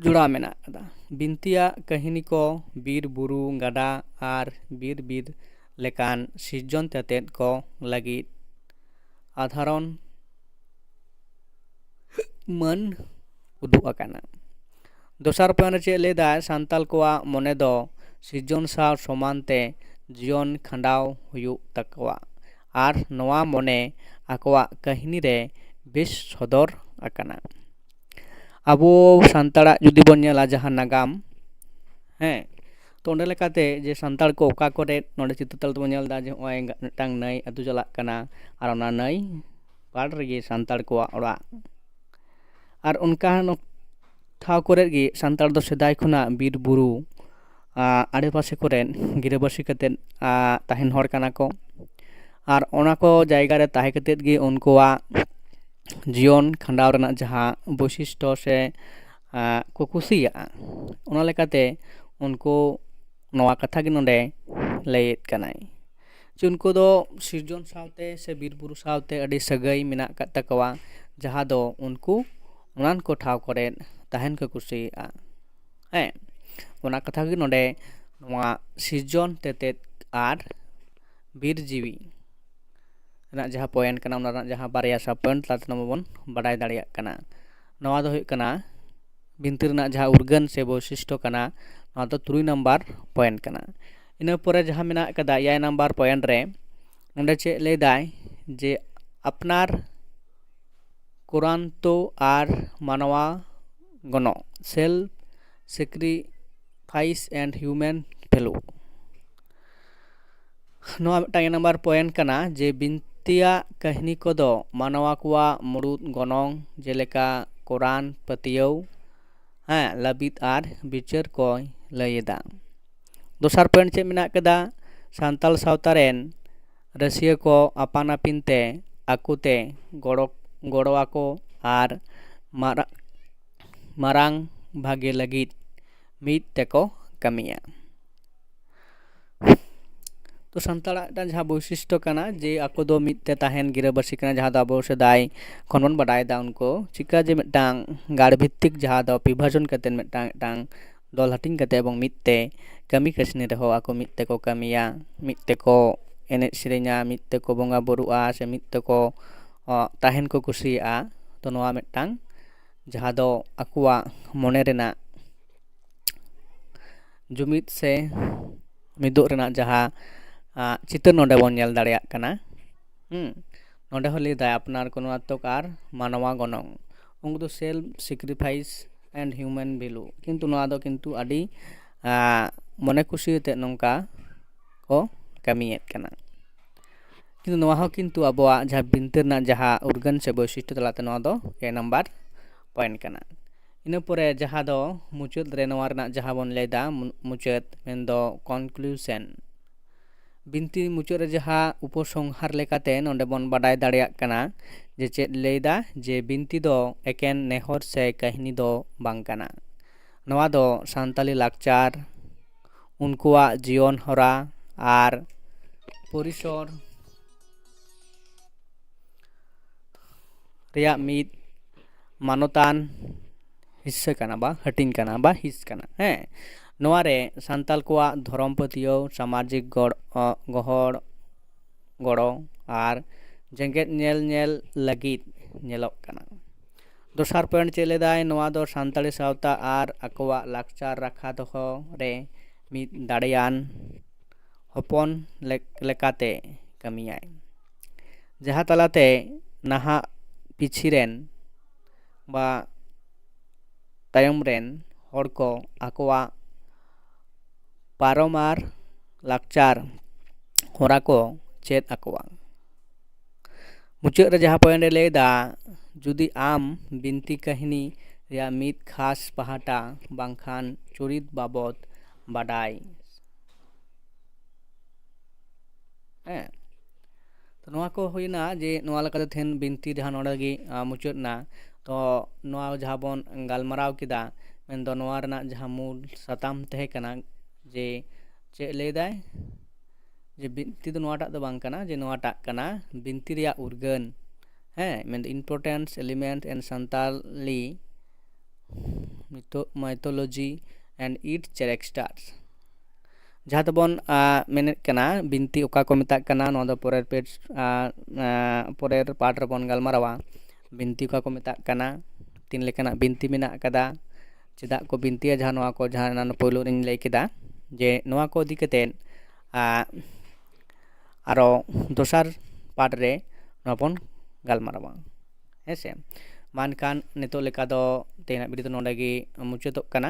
ᱡᱚᱲᱟᱣ ᱢᱮᱱᱟᱜ ᱟᱠᱟᱫᱟ᱾ ᱵᱤᱱᱛᱤᱭᱟᱜ ᱠᱟᱹᱦᱱᱤ ᱠᱚ ᱵᱤᱨ ᱵᱩᱨᱩ, ᱜᱟᱰᱟ ᱟᱨ ᱵᱤᱨ ᱵᱤᱨ ᱞᱮᱠᱟᱱ ᱥᱤᱨᱡᱚᱱ ᱛᱮᱛᱮᱫ ᱠᱚ ᱞᱟᱹᱜᱤᱫ ᱟᱫᱷᱟᱨᱚᱱ ᱢᱟᱹᱱ ᱩᱫᱩᱜ ᱟᱠᱟᱱᱟ᱾ ᱫᱚᱥᱟᱨ point ᱨᱮ ᱪᱮᱫ ᱞᱟᱹᱭᱫᱟᱭ, ᱥᱟᱱᱛᱟᱲ ᱠᱚᱣᱟᱜ ᱢᱚᱱᱮ ᱫᱚ ᱥᱤᱨᱡᱚᱱ ᱥᱟᱶ ᱥᱚᱢᱟᱱ ᱛᱮ ᱡᱤᱭᱚᱱ ᱠᱷᱟᱸᱰᱟᱣ ᱦᱩᱭᱩᱜ ᱛᱟᱠᱚᱣᱟ ᱟᱨ ᱱᱚᱣᱟ ᱢᱚᱱᱮ ᱟᱠᱚᱣᱟᱜ ᱠᱟᱹᱦᱱᱤ ᱨᱮ ᱵᱮᱥ ᱥᱚᱫᱚᱨ ᱟᱠᱟᱱᱟ᱾ ᱟᱵᱚ ᱥᱟᱱᱛᱟᱲᱟᱜ ᱡᱩᱫᱤ ᱵᱚᱱ ᱧᱮᱞᱟ ᱡᱟᱦᱟᱸ ᱱᱟᱜᱟᱢ, ᱦᱮᱸ, ᱛᱚ ᱚᱸᱰᱮ ᱞᱮᱠᱟᱛᱮ ᱡᱮ ᱥᱟᱱᱛᱟᱲ ᱠᱚ ᱚᱠᱟ ᱠᱚᱨᱮ, ᱱᱚᱰᱮ ᱪᱤᱛᱟᱹᱨ ᱛᱟᱞᱟ ᱛᱮᱵᱚᱱ ᱧᱮᱞ ᱮᱫᱟ ᱡᱮ ᱱᱚᱜᱼᱚᱭ ᱢᱤᱫᱴᱟᱝ ᱱᱟᱹᱭ ᱟᱹᱛᱩ ᱪᱟᱞᱟᱜ ᱠᱟᱱᱟ ᱟᱨ ᱚᱱᱟ ᱱᱟᱹᱭ ᱯᱟᱲ ᱨᱮᱜᱮ ᱥᱟᱱᱛᱟᱲ ᱠᱚᱣᱟᱜ ᱚᱲᱟᱜ᱾ ᱟᱨ ᱚᱱᱠᱟᱱ ᱴᱷᱟᱶ ᱠᱚᱨᱮ ᱜᱮ ᱥᱟᱱᱛᱟᱲ ᱫᱚ ᱥᱮᱫᱟᱭ ᱠᱷᱚᱱᱟᱜ ᱵᱤᱨ ᱵᱩᱨᱩ, ᱟ, ᱟᱰᱮᱯᱟᱥᱮ ᱠᱚᱨᱮ ᱜᱤᱨᱟᱹᱵᱟᱹᱥᱤ ᱠᱟᱛᱮᱫ, ᱟ, ᱛᱟᱦᱮᱱ ᱦᱚᱲ ᱠᱟᱱᱟ ᱠᱚ᱾ ᱟᱨ ᱚᱱᱟ ᱠᱚ ᱡᱟᱭᱜᱟ ᱨᱮ ᱛᱟᱦᱮᱸ ᱠᱟᱛᱮᱫ ᱜᱮ ᱩᱱᱠᱩᱣᱟᱜ ᱡᱤᱭᱚᱱ ᱠᱷᱟᱸᱰᱟᱣ ᱨᱮᱱᱟᱜ ᱡᱟᱦᱟᱸ ᱵᱳᱭᱥᱤᱥᱴᱚ ᱥᱮ, ᱟ, ᱠᱚ ᱠᱩᱥᱤᱭᱟᱜᱼᱟ, ᱚᱱᱟ ᱞᱮᱠᱟᱛᱮ ᱩᱱᱠᱩ ᱱᱚᱣᱟ ᱠᱟᱛᱷᱟ ᱜᱮ ᱱᱚᱰᱮ ᱞᱟᱹᱭᱮᱫ ᱠᱟᱱᱟᱭ ᱡᱮ ᱩᱱᱠᱩ ᱫᱚ ᱥᱤᱨᱡᱚᱱ ᱥᱟᱶᱛᱮ ᱥᱮ ᱵᱤᱨ ᱵᱩᱨᱩ ᱥᱟᱶᱛᱮ ᱟᱹᱰᱤ ᱥᱟᱹᱜᱟᱹᱭ ᱢᱮᱱᱟᱜ ᱟᱠᱟᱫ ᱛᱟᱠᱚᱣᱟ, ᱡᱟᱦᱟᱸ ᱫᱚ ᱩᱱᱠᱩ ᱚᱱᱟᱱ ᱠᱚ ᱴᱷᱟᱶ ᱠᱚᱨᱮ ᱛᱟᱦᱮᱱ ᱠᱚ ᱠᱩᱥᱤᱭᱟᱜᱼᱟ᱾ ᱦᱮᱸ, ᱚᱱᱟ ᱠᱟᱛᱷᱟ ᱜᱮ ᱱᱚᱰᱮ ᱱᱚᱣᱟ ᱥᱤᱨᱡᱚᱱ ᱛᱮᱛᱮᱫ ᱟᱨ ᱵᱤᱨ ᱡᱤᱣᱤ ᱨᱮᱱᱟᱜ ᱡᱟᱦᱟᱸ point ᱠᱟᱱᱟ, ᱚᱱᱟ ᱨᱮᱱᱟᱜ ᱡᱟᱦᱟᱸ ᱵᱟᱨᱭᱟ sub point ᱛᱟᱞᱟ ᱛᱮ ᱱᱚᱣᱟ ᱵᱚᱱ ᱵᱟᱰᱟᱭ ᱫᱟᱲᱮᱭᱟᱜ ᱠᱟᱱᱟ᱾ ᱱᱚᱣᱟ ᱫᱚ ᱦᱩᱭᱩᱜ ᱠᱟᱱᱟ ᱵᱤᱱᱛᱤ ᱨᱮᱱᱟᱜ ᱡᱟᱦᱟᱸ ᱩᱨᱜᱟᱹᱱ ᱥᱮ ᱵᱳᱭᱥᱤᱥᱴᱚ ᱠᱟᱱᱟ, ᱱᱚᱣᱟ ᱫᱚ ᱛᱩᱨᱩᱭ ᱱᱟᱢᱵᱟᱨ point ᱠᱟᱱᱟ᱾ ᱤᱱᱟᱹ ᱯᱚᱨᱮ ᱡᱟᱦᱟᱸ ᱢᱮᱱᱟᱜ ᱟᱠᱟᱫᱟ ᱮᱭᱟᱭ ᱱᱟᱢᱵᱟᱨ point ᱨᱮ, ᱱᱚᱰᱮ ᱪᱮᱫ ᱞᱟᱹᱭ ᱫᱟᱭ ᱡᱮ ᱟᱯᱱᱟᱨ ᱠᱚᱨᱟᱱᱛᱚ ᱟᱨ ᱢᱟᱱᱣᱟ ᱜᱚᱱᱚᱜ, self sacrifice and human value᱾ ᱱᱚᱣᱟ ᱢᱤᱫᱴᱟᱝ ᱮᱠ ᱱᱟᱢᱵᱟᱨ point ᱠᱟᱱᱟ ᱡᱮ ᱵᱤᱱᱛᱤᱭᱟᱜ ᱠᱟᱹᱦᱱᱤ ᱠᱚᱫᱚ ᱢᱟᱱᱣᱟ ᱠᱚᱣᱟᱜ ᱢᱩᱲᱩᱫ ᱜᱚᱱᱚᱝ, ᱡᱮᱞᱮᱠᱟ ᱠᱚᱨᱟᱱ ᱯᱟᱹᱛᱭᱟᱹᱣ, ᱦᱮᱸ, ᱞᱟᱹᱵᱤᱫ ᱟᱨ ᱵᱤᱪᱟᱹᱨ ᱠᱚᱭ ᱞᱟᱹᱭ ᱮᱫᱟ᱾ ᱫᱚᱥᱟᱨ point ᱪᱮᱫ ᱢᱮᱱᱟᱜ ᱠᱟᱫᱟ? ᱥᱟᱱᱛᱟᱲ ᱥᱟᱶᱛᱟ ᱨᱮᱱ ᱨᱟᱹᱥᱤᱭᱟᱹ ᱠᱚ ᱟᱯᱟᱱ ᱟᱹᱯᱤᱱ ᱛᱮ ᱟᱠᱚ ᱛᱮ ᱜᱚᱲᱚ ᱜᱚᱲᱚ ᱟᱠᱚ ᱟᱨ ᱢᱟᱨᱟ-, ᱢᱟᱨᱟᱝ ᱵᱷᱟᱜᱮ ᱞᱟᱹᱜᱤᱫ ᱢᱤᱫ ᱛᱮᱠᱚ ᱠᱟᱹᱢᱤᱭᱟ᱾ ᱛᱚ ᱥᱟᱱᱛᱟᱲᱟᱜ ᱢᱤᱫᱴᱟᱝ ᱡᱟᱦᱟᱸ ᱵᱳᱭᱥᱤᱥᱴᱚ ᱠᱟᱱᱟ ᱡᱮ ᱟᱠᱚ ᱫᱚ ᱢᱤᱫ ᱛᱮ ᱛᱟᱦᱮᱱ ᱜᱤᱨᱟᱹᱵᱟᱹᱥᱤ ᱠᱟᱱᱟ, ᱡᱟᱦᱟᱸ ᱫᱚ ᱟᱵᱚ ᱥᱮᱫᱟᱭ ᱠᱷᱚᱱ ᱵᱚᱱ ᱵᱟᱰᱟᱭ ᱮᱫᱟ᱾ ᱩᱱᱠᱩ ᱪᱤᱠᱟ ᱡᱮ ᱢᱤᱫᱴᱟᱝ ᱜᱟᱲ ᱵᱷᱤᱛᱛᱤᱠ ᱡᱟᱦᱟᱸ ᱫᱚ ᱵᱤᱵᱷᱟᱡᱚᱱ ᱠᱟᱛᱮ ᱢᱤᱫᱴᱟᱝ ᱢᱤᱫᱴᱟᱝ ᱫᱚᱞ ᱦᱟᱹᱴᱤᱧ ᱠᱟᱛᱮ ᱮᱵᱚᱝ ᱢᱤᱫ ᱛᱮ ᱠᱟᱹᱢᱤ ᱠᱟᱹᱥᱱᱤ ᱨᱮᱦᱚᱸ ᱟᱠᱚ ᱢᱤᱫ ᱛᱮᱠᱚ ᱠᱟᱹᱢᱤᱭᱟ, ᱢᱤᱫ ᱛᱮᱠᱚ ᱮᱱᱮᱡ ᱥᱮᱨᱮᱧᱟ, ᱢᱤᱫ ᱛᱮᱠᱚ ᱵᱚᱸᱜᱟ ᱵᱩᱨᱩᱜᱼᱟ, ᱥᱮ ᱢᱤᱫ ᱛᱮᱠᱚ ᱚ, ᱛᱟᱦᱮᱱ ᱠᱚ ᱠᱩᱥᱤᱭᱟᱜᱼᱟ᱾ ᱛᱚ ᱱᱚᱣᱟ ᱢᱤᱫᱴᱟᱝ ᱡᱟᱦᱟᱸ ᱫᱚ ᱟᱠᱚᱣᱟᱜ ᱢᱚᱱᱮ ᱨᱮᱱᱟᱜ ᱡᱩᱢᱤᱫ ᱥᱮ ᱢᱤᱫᱚᱜ ᱨᱮᱱᱟᱜ ᱡᱟᱦᱟᱸ ᱟ, ᱪᱤᱛᱟᱹᱨ ᱱᱚᱰᱮ ᱵᱚᱱ ᱧᱮᱞ ᱫᱟᱲᱮᱭᱟᱜ ᱠᱟᱱᱟ᱾ ᱦᱩᱸ, ᱱᱚᱰᱮ ᱦᱚᱸ ᱞᱟᱹᱭ ᱫᱟᱭ ᱟᱯᱱᱟᱨ ᱠᱚᱱᱩᱣᱟᱛᱛᱚᱠ ᱟᱨ ᱢᱟᱱᱣᱟ ᱜᱚᱱᱚᱝ, ᱩᱱᱠᱩ ᱫᱚ self sacrifice and human value, ᱠᱤᱱᱛᱩ ᱱᱚᱣᱟ ᱫᱚ ᱠᱤᱱᱛᱩ ᱟᱹᱰᱤ ᱟ, ᱢᱚᱱᱮ ᱠᱩᱥᱤ ᱟᱛᱮᱫ ᱱᱚᱝᱠᱟ ᱠᱚ ᱠᱟᱹᱢᱤᱭᱮᱫ ᱠᱟᱱᱟ᱾ ᱠᱤᱱᱛᱩ ᱱᱚᱣᱟ ᱦᱚᱸ ᱠᱤᱱᱛᱩ ᱟᱵᱚᱣᱟᱜ ᱡᱟᱦᱟᱸ ᱵᱤᱱᱛᱤ ᱨᱮᱱᱟᱜ ᱡᱟᱦᱟᱸ ᱩᱨᱜᱟᱹᱱ ᱥᱮ ᱵᱳᱭᱥᱤᱥᱴᱚ ᱛᱟᱞᱟᱛᱮ ᱱᱚᱣᱟ ᱫᱚ A number point ᱠᱟᱱᱟ᱾ ᱤᱱᱟᱹ ᱯᱚᱨᱮ ᱡᱟᱦᱟᱸ ᱫᱚ ᱢᱩᱪᱟᱹᱫ ᱨᱮ ᱱᱚᱣᱟ ᱨᱮᱱᱟᱜ ᱡᱟᱦᱟᱸ ᱵᱚᱱ ᱞᱟᱹᱭᱫᱟ ᱢᱩ-, ᱢᱩᱪᱟᱹᱫ ᱢᱮᱱᱫᱚ conclusion, ᱵᱤᱱᱛᱤ ᱢᱩᱪᱟᱹᱫ ᱨᱮ ᱡᱟᱦᱟᱸ ᱩᱯᱚᱥᱚᱝᱦᱟᱨ ᱞᱮᱠᱟᱛᱮ ᱱᱚᱰᱮ ᱵᱚᱱ ᱵᱟᱰᱟᱭ ᱫᱟᱲᱮᱭᱟᱜ ᱠᱟᱱᱟ ᱡᱮ ᱪᱮᱫ ᱞᱟᱹᱭᱫᱟ ᱡᱮ ᱵᱤᱱᱛᱤ ᱫᱚ ᱮᱠᱮᱱ ᱱᱮᱦᱚᱨ ᱥᱮ ᱠᱟᱹᱦᱱᱤ ᱫᱚ ᱵᱟᱝ ᱠᱟᱱᱟ᱾ ᱱᱚᱣᱟ ᱫᱚ ᱥᱟᱱᱛᱟᱞᱤ ᱞᱟᱠᱪᱟᱨ, ᱩᱱᱠᱩᱣᱟᱜ ᱡᱤᱭᱚᱱ ᱦᱚᱨᱟ ᱟᱨ ᱯᱚᱨᱤᱥᱚᱨ ᱨᱮᱭᱟᱜ ᱢᱤᱫ ᱢᱟᱱᱚᱛᱟᱱ ᱦᱤᱥᱥᱟᱹ ᱠᱟᱱᱟ ᱵᱟ ᱦᱟᱹᱴᱤᱧ ᱠᱟᱱᱟ ᱵᱟ ᱦᱤᱸᱥ ᱠᱟᱱᱟ᱾ ᱦᱮᱸ, ᱱᱚᱣᱟ ᱨᱮ ᱥᱟᱱᱛᱟᱞ ᱠᱚᱣᱟᱜ ᱫᱷᱚᱨᱚᱢ ᱯᱟᱹᱛᱭᱟᱹᱣ, ᱥᱟᱢᱟᱡᱤᱠ ᱜᱚᱲ-, ᱚ, ᱜᱚᱦᱚᱲ, ᱜᱚᱲᱚ ᱟᱨ ᱡᱮᱜᱮᱛ ᱧᱮᱞ ᱧᱮᱞ ᱞᱟᱹᱜᱤᱫ ᱧᱮᱞᱚᱜ ᱠᱟᱱᱟ᱾ ᱫᱚᱥᱟᱨ point ᱪᱮᱫ ᱞᱮᱫᱟᱭ? ᱱᱚᱣᱟ ᱫᱚ ᱥᱟᱱᱛᱟᱲᱤ ᱥᱟᱶᱛᱟ ᱟᱨ ᱟᱠᱚᱣᱟᱜ ᱞᱟᱠᱪᱟᱨ ᱨᱟᱠᱷᱟ ᱫᱚᱦᱚ ᱨᱮ ᱢᱤᱫ ᱫᱟᱲᱮᱭᱟᱱ ᱦᱚᱯᱚᱱ ᱞᱮᱠ-, ᱞᱮᱠᱟᱛᱮ ᱠᱟᱹᱢᱤᱭᱟᱭ, ᱡᱟᱦᱟᱸ ᱛᱟᱞᱟᱛᱮ ᱱᱟᱦᱟᱜ ᱯᱤᱪᱷᱤ ᱨᱮᱱ ᱵᱟ ᱛᱟᱭᱚᱢ ᱨᱮᱱ ᱦᱚᱲ ᱠᱚ ᱟᱠᱚᱣᱟᱜ ᱯᱟᱨᱚᱢ ᱟᱨ ᱞᱟᱠᱪᱟᱨ ᱦᱚᱨᱟ ᱠᱚ ᱪᱮᱫ ᱟᱠᱚᱣᱟ᱾ ᱢᱩᱪᱟᱹᱫ ᱨᱮ ᱡᱟᱦᱟᱸ point ᱮ ᱞᱟᱹᱭ ᱮᱫᱟ, ᱡᱩᱫᱤ ᱟᱢ ᱵᱤᱱᱛᱤ ᱠᱟᱹᱦᱱᱤ ᱨᱮᱭᱟᱜ ᱢᱤᱫ ᱠᱷᱟᱥ ᱯᱟᱦᱴᱟ ᱵᱟᱝᱠᱷᱟᱱ ᱪᱩᱨᱤᱛ ᱵᱟᱵᱚᱫ ᱵᱟᱰᱟᱭ, ᱦᱮᱸ, ᱱᱚᱣᱟ ᱠᱚ ᱦᱩᱭᱱᱟ ᱡᱮ ᱱᱚᱣᱟ ᱞᱮᱠᱟᱛᱮ ᱛᱮᱦᱮᱧ ᱵᱤᱱᱛᱤ ᱡᱟᱦᱟᱸ ᱱᱚᱰᱮ ᱜᱮ ᱢᱩᱪᱟᱹᱫ ᱮᱱᱟ᱾ ᱛᱚ ᱱᱚᱣᱟ ᱡᱟᱦᱟᱸ ᱵᱚᱱ ᱜᱟᱞᱢᱟᱨᱟᱣ ᱠᱮᱫᱟ, ᱢᱮᱱᱫᱚ ᱱᱚᱣᱟ ᱨᱮᱱᱟᱜ ᱡᱟᱦᱟᱸ ᱢᱩᱞ ᱥᱟᱛᱟᱢ ᱛᱟᱦᱮᱸ ᱠᱟᱱᱟ ᱡᱮ ᱪᱮᱫ ᱞᱟᱹᱭ ᱫᱟᱭ, ᱡᱮ ᱵᱤᱱᱛᱤ ᱫᱚ ᱱᱚᱣᱟᱴᱟᱜ ᱫᱚ ᱵᱟᱝ ᱠᱟᱱᱟ, ᱡᱮ ᱱᱚᱣᱟᱴᱟᱜ ᱠᱟᱱᱟ ᱵᱤᱱᱛᱤ ᱨᱮᱭᱟᱜ ᱩᱨᱜᱟᱹᱱ᱾ ᱦᱮᱸ, ᱢᱮᱱᱫᱚ importance, element and Santali mythology and its characters᱾ ᱡᱟᱦᱟᱸ ᱫᱚᱵᱚᱱ ᱢᱮᱱᱮᱫ ᱠᱟᱱᱟ ᱵᱤᱱᱛᱤ ᱚᱠᱟ ᱠᱚ ᱢᱮᱛᱟᱜ ᱠᱟᱱᱟ, ᱱᱚᱣᱟ ᱫᱚ ᱯᱚᱨᱮᱨ ᱯᱮᱡᱽ, ᱯᱚᱨᱮᱨ ᱯᱟᱨᱴ ᱨᱮᱵᱚᱱ ᱜᱟᱞᱢᱟᱨᱟᱣᱟ᱾ ᱵᱤᱱᱛᱤ ᱚᱠᱟ ᱠᱚ ᱢᱮᱛᱟᱜ ᱠᱟᱱᱟ, ᱛᱤᱱ ᱞᱮᱠᱟᱱᱟᱜ ᱵᱤᱱᱛᱤ ᱢᱮᱱᱟᱜ ᱟᱠᱟᱫᱟ, ᱪᱮᱫᱟᱜ ᱠᱚ ᱵᱤᱱᱛᱤᱭᱟ, ᱡᱟᱦᱟᱸ ᱱᱚᱣᱟ ᱠᱚ ᱡᱟᱦᱟᱸ ᱮᱱᱟᱱ ᱯᱳᱭᱞᱳ ᱨᱤᱧ ᱞᱟᱹᱭ ᱠᱮᱫᱟ, ᱡᱮ ᱱᱚᱣᱟ ᱠᱚ ᱤᱫᱤ ᱠᱟᱛᱮᱫ ᱟᱨᱚ ᱫᱚᱥᱟᱨ ᱯᱟᱨᱴ ᱨᱮ ᱱᱚᱣᱟ ᱵᱚᱱ ᱜᱟᱞᱢᱟᱨᱟᱣᱟ᱾ ᱦᱮᱸ ᱥᱮ, ᱢᱟ ᱮᱱᱠᱷᱟᱱ ᱱᱤᱛᱚᱜ ᱞᱮᱠᱟ ᱫᱚ ᱛᱮᱦᱮᱧᱟᱜ ᱵᱷᱤᱰᱤᱭᱳ ᱫᱚ ᱱᱚᱰᱮ ᱜᱮ ᱢᱩᱪᱟᱹᱫᱚᱜ ᱠᱟᱱᱟ᱾